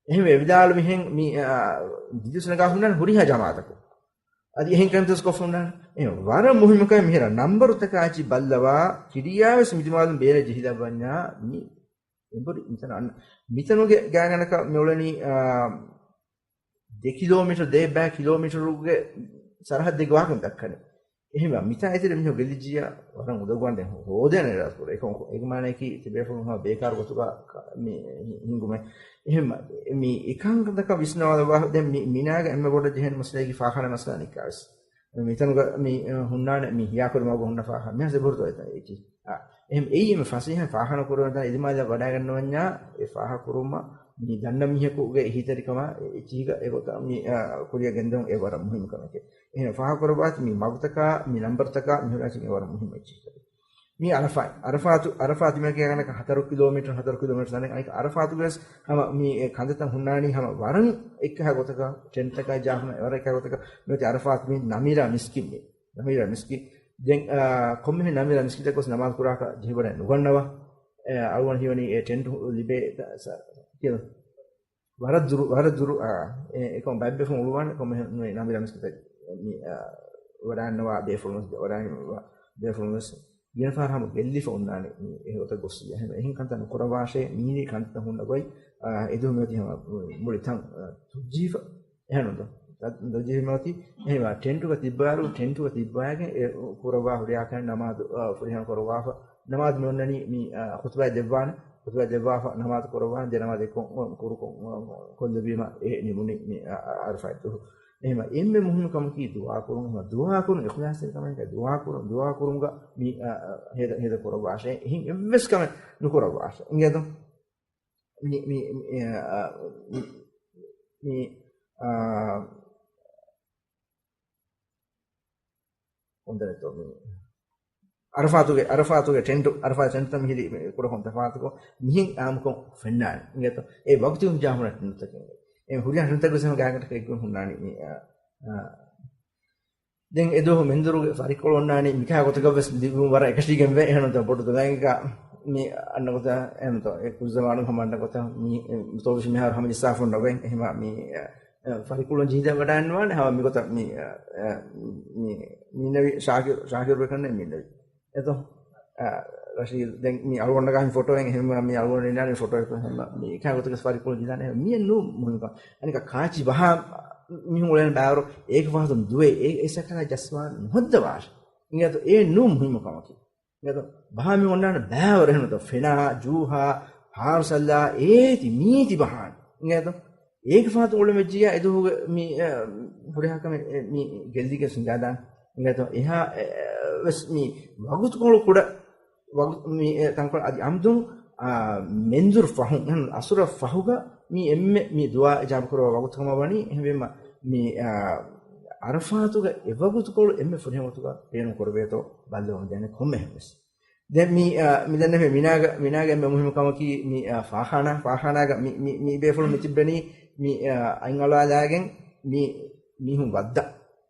އެހެންވެ ވިދާޅުވިހެން މި، އާ، ދިދުސް ނަގާ ހުންނާނެ ހުރިހާ ޖަމާޢަތަކު. އަދި އެހެން ކަންތައް ކޮށް ހުންނާނެ. އެ ވަރަށް މުހިއްމު ކަމެއް މިހިރަ ނަންބަރުތަކާ އެއްޗި ބައްލަވާ ކިޑިޔާވެސް މި ދިމާލުން ބޭރަށް ޖެހިލައްވަންޏާ މި އެނބުރި މިތަނަށް އަންނަ. މިތަނުގެ ގާތްގަނޑަކަށް މި އުޅެނީ، އާ، ދެ ކިލޯމީޓަރު، ދެ ބައި ކިލޯމީޓަރުގެ ސަރަހައްދެއްގެ ވާހަކަ ދައްކަނީ. އެހެންވެ، މިތާ އެތެރެ މީހުން ގެއްލިއްޖިއްޔާ ވަރަށް އުނދަގޫވާން ދެން ހޯދޭނެ ރާސްކުރ. އެކަމަކު، އޭގެ މާނައަކީ ތިބޭފުޅުން ހަމަ ބޭކާރު ގޮތުގަ ކަ-، މި ހި-، ހިނގުމެއް. އެހެންވެ، މި އެކަންކަންތަކަށް ވިސްނާލައްވާ ދެން މި މިނާގެ އެންމެ ބޮޑަށް ޖެހޭނެ މައްސަލައަކީ ފާޚާނާ މައްސަލަ ނިކާވެސް. މިތަނުގަ މި، އަ، ހުންނާނެ މި ހިޔާކުރި މަގުގަ ހުންނަ ފާޚާ. މިހާ ސެބުރުތޯ އެތަން އެއްޗި. އާ، އެހެން އެއީ އެންމެ ފަސޭހަ ފާޚާނާ ކުރެވޭ ތަން އެދިމާލަށް ވަޑައިގަންނަވަންޏާ އެ ފާޚާ ކުރުމަށް މި ދަންނަ މީހަކުގެ އެހީތެރިކަމާ އެ-، އެއްޗިހިގަ އެގޮތަށް މި، އާ، ކުރިއަށް ގެންދެވުން އެ ވަރަށް މުހިއްމު ކަމެކޭ. އެހެން ފާޚާ ކުރައްވާތި މި މަގުތަކާ، މި ނަންބަރުތަކާ، މި ހުރާ އެއްޗިހި ވަރަށް މުހިއްމު އެއްޗިހި. މި ޢަރަފާތު، ޢަރަފާތު މި ކިޔާގަނެ ހަތަރު ކިލޯމީޓަރު، ހަތަރު ކިލޯމީޓަރު ތަނެއް އަނެކަ ޢަރަފާތުގެ ވެސް ހަމަ މި އެ ކަންތައްތައް ހުންނާނީ ހަމަ ވަރަށް އެއްކަހަ ގޮތަކަށް ޓެންޓްތަކާ ޖާފަ ވަރަށް އެއްކަހަ ގޮތަކަށް މިއޮތީ ޢަރަފާތު މި ނަމީރާ މިސްކިތް މި. ނަމީރާ މިސްކިތް. ދެން، އާ، ކޮންމެހެން ނަމީރާ މިސްކިތަކަށް ގޮސް ނަމާދު ކުރާކަށް ޖެހިވަޑައެއް ނުގަންނަވާ. އެ، އަޅުގަނޑު ހީވަނީ އެ ޓެންޓް ލިބޭ ތަ-، ސަ-، ކިޔަން. ވަރަށް ދުރު، ވަރަށް ދުރު، އާ، އެ، އެކަމަ ބައެއް ބޭފުޅުން އުޅުވާނެ، ކޮންމެހެން ނަމީރާ މިސްކިތަށް މި، އާ، ވަޑައިގަންނަވާ ބޭފުޅުން ވެސް، ވަޑައިގަންނަވާ ބޭފުޅުން ވެސް ގިނަ ފަހަރަށް ހަމަ ގެއްލިފަ އޮންނާނެ މި އެ ގޮތަށް ގޮއްސި. އެހެން، އެހެން ކަންތައް ނުކުރައްވާށޭ، މީނީ ކަންތައް ހުންނަ ގޮތް، އާ، އެދުވަހު މިއޮތީ ހަމަ މުޅި ތަން، އާ، ތުއްޖީފަ. އެހެންނު ދޯ؟ ތަ-، ދޮޖީ މިއޮތީ. އެހެންވާ ޓެންޓުގަ ތިއްބާއިރު، ޓެންޓުގަ ތިއްބާގެން އެ ކުރައްވާ ހުރިހާ ކަމެއް ނަމާދު، އާ، ފުރިހަމަ ކުރައްވާފަ. ނަމާދު މި އޮންނަނީ މި، އާ، ޚުތުބާއެއް ދެއްވާނެ. ޚުތުބާއެއް ދެއްވާފަ، ނަމާދު ކުރައްވާނެ. ދެ ނަމާދެއް ކޮ-، ކުރު ކޮ-، ކޮށްލެވީމަ އެ ނިމުނީ މި، އާ، އާ، ޢަރަފާތް ދުވަހު. އެހެންވާ އެންމެ މުހިންމު ކަމަކީ ދުޢާ ކުރުން. އެހެންވާ ދުޢާ ކުރުން އިޚްލާޞްތެރި ކަމެއް. ދުޢާ ކުރުން، ދުޢާ ކުރުމުގަ މި، އާ، އާ، ހޭދަ، ހޭދަ ކުރައްވާށޭ. އެހެން އެއްވެސް ކަމެއް ނުކުރައްވާށޭ. އިނގޭތޯ؟ މި، މި، މި، އާ، މި، މި، އާ، ކޮންތަނެއްތޯ މި ޢަރަފާތުގެ، ޢަރަފާތުގެ ޓެންޓު، ޢަރަފާތު ޓެންޓުތައް މިހިރީ މި ކުޑަކޮށް ތަފާތުކޮށް، މިހެން ޢާއްމުކޮށް ފެންނާނެ. އިނގޭތޯ؟ އެ ވަގުތު ޖާހުނަ ޓެންޓުތަކެއް. އެ ހުރިހާ ޓެންޓުތަކު ވެސް ގާތްގަނޑަކަށް އެއްގޮތް ހުންނާނީ މި، އާ، އާ، ދެން އެދުވަހު މެންދުރުގެ ފަރިކޮޅު އޮންނާނީ މިކާ ގޮތަކަށް ވެސް ލިބުން ވަރަށް އެކަށީގެންވޭ. އެހެންނުތަ ބޮޑު ދޮގައިގަ މި އަންނަ ގޮތަށް، އެހެންނުތަ އެ ކުރިޒަމާނު ހަމަ އަންނަ ގޮތަށް މި، އެ، ތޯބިށި މިހާރު ހަމަ ޖިއްސާފަ ނުވޭ. އެހެމާ މި، އެ، ފަރިކޮޅުން ޖީދަ ވަޑާންވާނެ ހަމަ މިގޮތަށް މި، އެ، އެ، މި، މިންނެވި ޝާކިރު، ޝާކިރު ބެކަންނެ މިންނެވި. އެތޯ؟ އެ، ރަޝީދު، ދެން މި އަޅުގަނޑަކަށް ފޮޓޯއެއް އެހެން މި އަޅުގަނޑު އިންނާނެ ފޮޓޯއެއް އެހެން މި އެކާ ގޮތަކަށް ފަރިކޮޅު ދިދާނެ މިއެއް ނޫ މުހިންކަ. އަނެކާ ކާޗި ބަހާ މީހުން އުޅޭނެ ބާވަރު އޭގެ ފަހަތުން ދުވޭ އެ އެ ސަކަރާ ޖަސްވާން ނުހައްދަވާށެ. އިނގޭތޯ އެ ނޫ މުހިންމު ކަމަކީ. އިނގޭތޯ ބަހާ މި އޮންނާނެ ބާވަރު އެހެންތޯ ފެނާ، ޖޫހާ، ހާރުސައްލާ، އޭތި މީތި ބަހާން. އިނގޭތޯ އޭގެ ފަހަތު އުޅެމެއްޖިޔާ އެދުވަހުގެ މި، އަ، ހުރިހާ ކަމެއް އެ، މި ގެއްލިގެން ސިނގާދާން. އިނގޭތޯ އެހާ، އެ، ވެސް މި ވަގުތުކޮޅު ކުޑަ، ވަގު-، މި، އެ، ތަންކޮޅެއް އަދި އަމްދުން، އާ، މެންޒުރު ފަހުން، އަސުރަށް ފަހުގަ މި އެންމެ މި ދުޢާ އިޖާބަކުރައްވާ ވަގުތު ކަމަށް ވަނީ. އެހެންވީމަ މި، އާ، އަރަފާތުގަ އެ ވަގުތުކޮޅު އެންމެ ފުރިހަމަ ވަގުތުގަ ބޭނުން ކުރެވޭތޯ ބައްލަވަމުން ދޭނެ ކޮންމެހެން ވެސް. ދެން މި، އާ، މި ދެންނެވި މިނާގަ، މިނާގެ އެންމެ މުހިންމު ކަމަކީ މި، އާ، ފާޚާނާ، ފާޚާނާގަ މި، މި، މި ބޭފުޅުން މި ތިއްބެނީ މި، އާ، އަތް އަޅާލާގެން މި މީހުން ވައްދާ.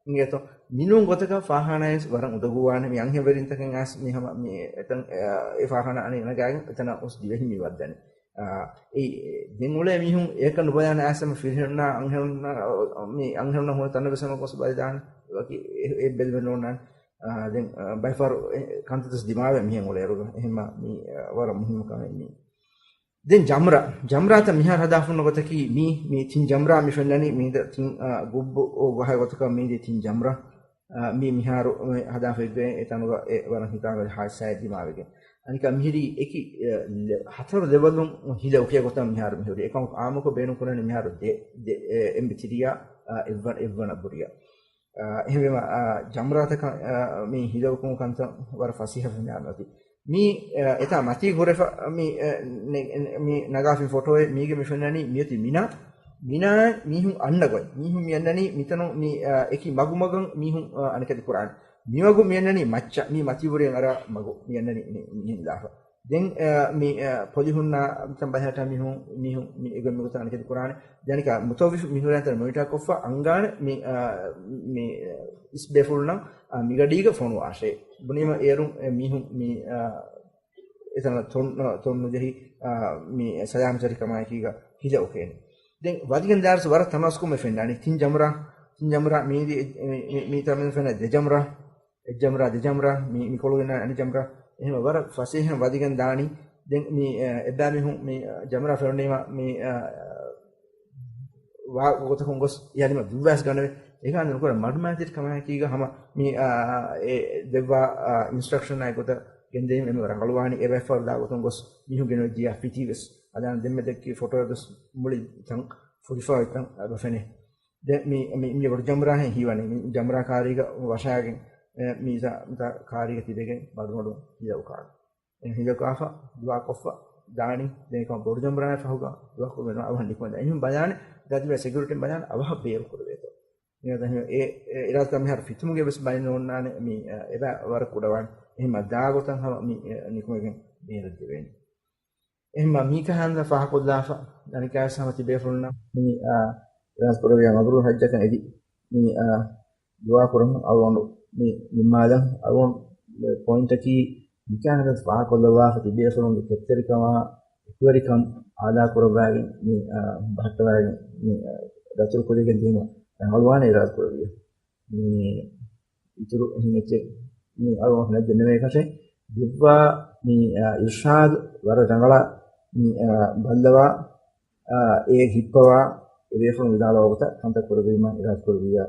އިނގޭތޯ މިނޫން ގޮތަކަށް ފާޚާނާ ވެސް ވަރަށް އުނދަގޫވާނެ. މި އަންހެންވެރިންތަކެއް އައިސް މި ހަމަ މި އެތަން، އާ، އެ ފާޚާނާ އަނެއް ނަގާގެން އެތަނަށް އޮސް ދިވެހިން މި ވައްދަނީ. އާ، އެ، ދެން އުޅޭ މީހުން އެކަން ނުބަލާނެ އައިސް ހަމަ ފިރިހެނުންނާ އަންހެނުންނާ، މި އަންހެނުންނާ ހުރި ތަނަށް ވެސް ހަމަ ގޮސް ބަލިދާނެ. ވަކި އެ، އެ ބެލުމެއް ނޯންނާނެ. އާ، ދެން، އާ، ބައެއްފަހަރު އެ ކަންތައް ދިމާވެ މިހެން އުޅޭއިރުގަ. އެހެންމަ މި، އާ، ވަރަށް މުހިންމު ކަމެއް މީ. ދެން ޖަމްރާ، ޖަމްރާތައް މިހާރު ހަދާފަ ހުންނަ ގޮތަކީ މީ، މީ ތިން ޖަމްރާ މި ފެންނަނީ މީ ތިން، އާ، ގުއްބު ގަހާ ގޮތަކަށް މީ ތިން ޖަމްރާ. އާ، މީ މިހާރު މި ހަދާފަ އިއްވޭ އެ ތަނުގަ އެ ވަރަށް ހިތާމަވެރި ހާދިސާއެއް ދިމާވެގެން. އަނެކާ މިހިރީ އެކި، އެ، ލެ-، ހަތަރު ލެވެލުން ހިލަ އުކޭ ގޮތަށް މިހާރު މިހުރީ. އެކަމަކު އާއްމުކޮށް ބޭނުން ކުރަނީ މިހާރު ދެ، ދެ، އެ، އެމްބި ތިރީއާ، އާ، އެއްވަނަ، އެއްވަނަ ބުރިއާ. އާ، އެހެންވީމަ، އާ، ޖަމްރާތަކަށް، އާ، މި ހިލަ އުކުމު ކަންތައް ވަރަށް ފަސޭހަ ފެންނާނެ އޮތީ. މީ، އާ، އެތާ މަތީ ހުރެފަ، މި، އާ، ނެ-، މި ނަގާފިން ފޮޓޯއެއް މީގެ މި ފެންނަނީ މިއޮތީ މިނާ، މިނާ މީހުން އަންނަ ގޮތް. މީހުން މި އަންނަނީ މިތަނުން މި، އާ، އެކި މަގުމަގަށް މީހުން، އާ، އަނެކެތި ކުރާނެ. މިމަގު މި އަންނަނީ މައްޗަށް، މީ މަތީ ބުރިއަށް އަރާ މަގު މި އަންނަނީ މި، މި ހިންދާފަ. ދެން، އާ، މި، އާ، ޕޮލިހުންނާ ތަން ބަލިހައްޓާ މީހުން، މީހުން މި އެގޮތް މިގޮތަށް އަނެކެތި ކުރާނެ. ދެން އަނެކާ މުތައްވިފު މި ހުރޭ ތަން މޮނިޓާ ކޮށްފަ އަންގާނެ މި، އާ، މި، އާ، އިސް ބޭފުޅުންނަށް، އާ، މިގަޑީގަ ފޮނުވާށޭ. ބުނީމަ އޭރުން އެ މީހުން މި، އާ، އެތަނަށް ތޮން-، ތޮން ނުޖެހި، އާ، މި ސަލާމަތްތެރިކަމާއެކީގަ ހިލަ އުކޭނެ. ދެން ވަދިގެން ދާރަސް ވަރަށް ތަނަވަސްކޮށް މި ފެންނާނީ. ތިން ޖަމްރާ، ތިން ޖަމްރާ މީދި އެ-، މި-، މި-، މިތާ މި ފެންނަ ދެ ޖަމްރާ، އެއް ޖަމްރާ، ދެ ޖަމްރާ، މި-، މިކޮޅުގެން އަނެއް ޖަމްރާ. އެހެން ވަރަށް ފަސޭހަ ވަދިގެން ދާނީ. ދެން މި، އެ، އެއްބާ މީހުން މި، އެ، ޖަމްރާ ފެނުނީމަ މި، އެ، ވާ ގޮތަކުން ގޮސް އެ އަލިމަ ދުއްވާސް ގަނެވެ. އެކާ ނުކުރ މަޑުމައިތިރި ކަމާއެކީގަ ހަމަ މި، އާ، އެ ދެއްވާ، އާ، އިންސްޓްރަކްޝަނާއި ގޮތަށް ގެންދެވީމަ އެންމެ ރަނގަޅުވާނީ. އެ ބައެއްފަހަރު ދާ ގޮތުން ގޮސް މީހުން ގެނެވިއްޖިޔާ ފިތީ ވެސް އަދާން ދެންމެ ދެއްކި ފޮޓޯ ވެސް މުޅި ތަން ފުރިފައި ތަން އަބަ ފެނޭ. ދެ މި، މި، މި ބޮޑު ޖަމްރާހެން ހީވަނީ. މި ޖަމްރާ ކާރީގަ ވަށާގެން، އެ، މި ތަ-، ތަ-، ކާރީގަ ތިބެގެން ބަޑުމަޑު ހިލަ އުކާނެ. އެ ހިލަ ކާފަ، ދުޢާ ކޮށްފަ، ދާނީ. ދެން އެކަމަ ބޮޑު ޖަމްރާއެއް ފަހުގަ ދުޢާ ކުރުމެއް ނުވާ އަވަހަށް ނިކުމެދާ. އެހެން ބަލާނެ، ދަތިވެ ސެކިއުރިޓީން ބަލާނެ، އަވަހަށް ބޭރު ކުރެވޭތޯ. އެ، އެ، އެ އިރާދަކަށް މިހާރު ފިތުމުގެ ވެސް ބަލި ނޯންނާނެ، މި، އެ، އެބަ ވަރަށް ކުޑަވާނެ. އެހެން ދާ ގޮތަށް ހަމަ މި، އެ، ނިކުމެގެން ބޭރަށް ދެވޭނެ. އެހެންމަ މީކަހަންދަ ފާހަކޮށްލާފަ، ދަނިކާސް ހަމަ ތިބޭފުޅުންނަށް މި، އާ، އިރާދަ ކުރެވިޔާ މަބްރޫރު ހައްޖަކަށް އެދި، މި، އާ، ދުޢާ ކުރަން އަޅުގަނޑު މި ނިންމާލަން. އަޅުގަނޑު ޕޮއިންޓަކީ މިކަހަންދަ ފާހަކޮށްލައްވާފަ ތިބޭފުޅުންގެ ކެތްތެރިކަމާ އެކުވެރިކަން އާލާ ކުރައްވާގެން މި، އާ، ބަހައްޓަވާގެން މި، އާ، ދަތުރު ކުރިގެން ދިނުމަށް ރަނގަޅުވާނެ އިރާދަ ކުރެވިޔާ. މި އިތުރު އެހެން އެއްޗެއް މި އަޅުގަނޑު ނެތް ދެންނެވޭކަށެއް ދެއްވާ މި، އާ، އިރްޝާދު ވަރަށް ރަނގަޅަށް މި، އާ، ބައްލަވާ، އާ، އޭ ހިއްޕަވާ، އެ ބޭފުޅުން ވިދާޅުވާ ގޮތަށް ކަންތައް ކުރެވީމަ އިރާދަ ކުރެވިޔާ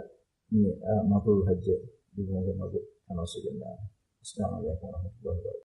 މި، އާ، މަބްރޫރު ހައްޖެއް ލިބުމުގެ މަގު ތަނަވަސްވެގެންދާނެ. އައްސަލާމު ޢަލައިކުމް ވަރަޙްމަތުﷲ ވަބަރަކާތުހު.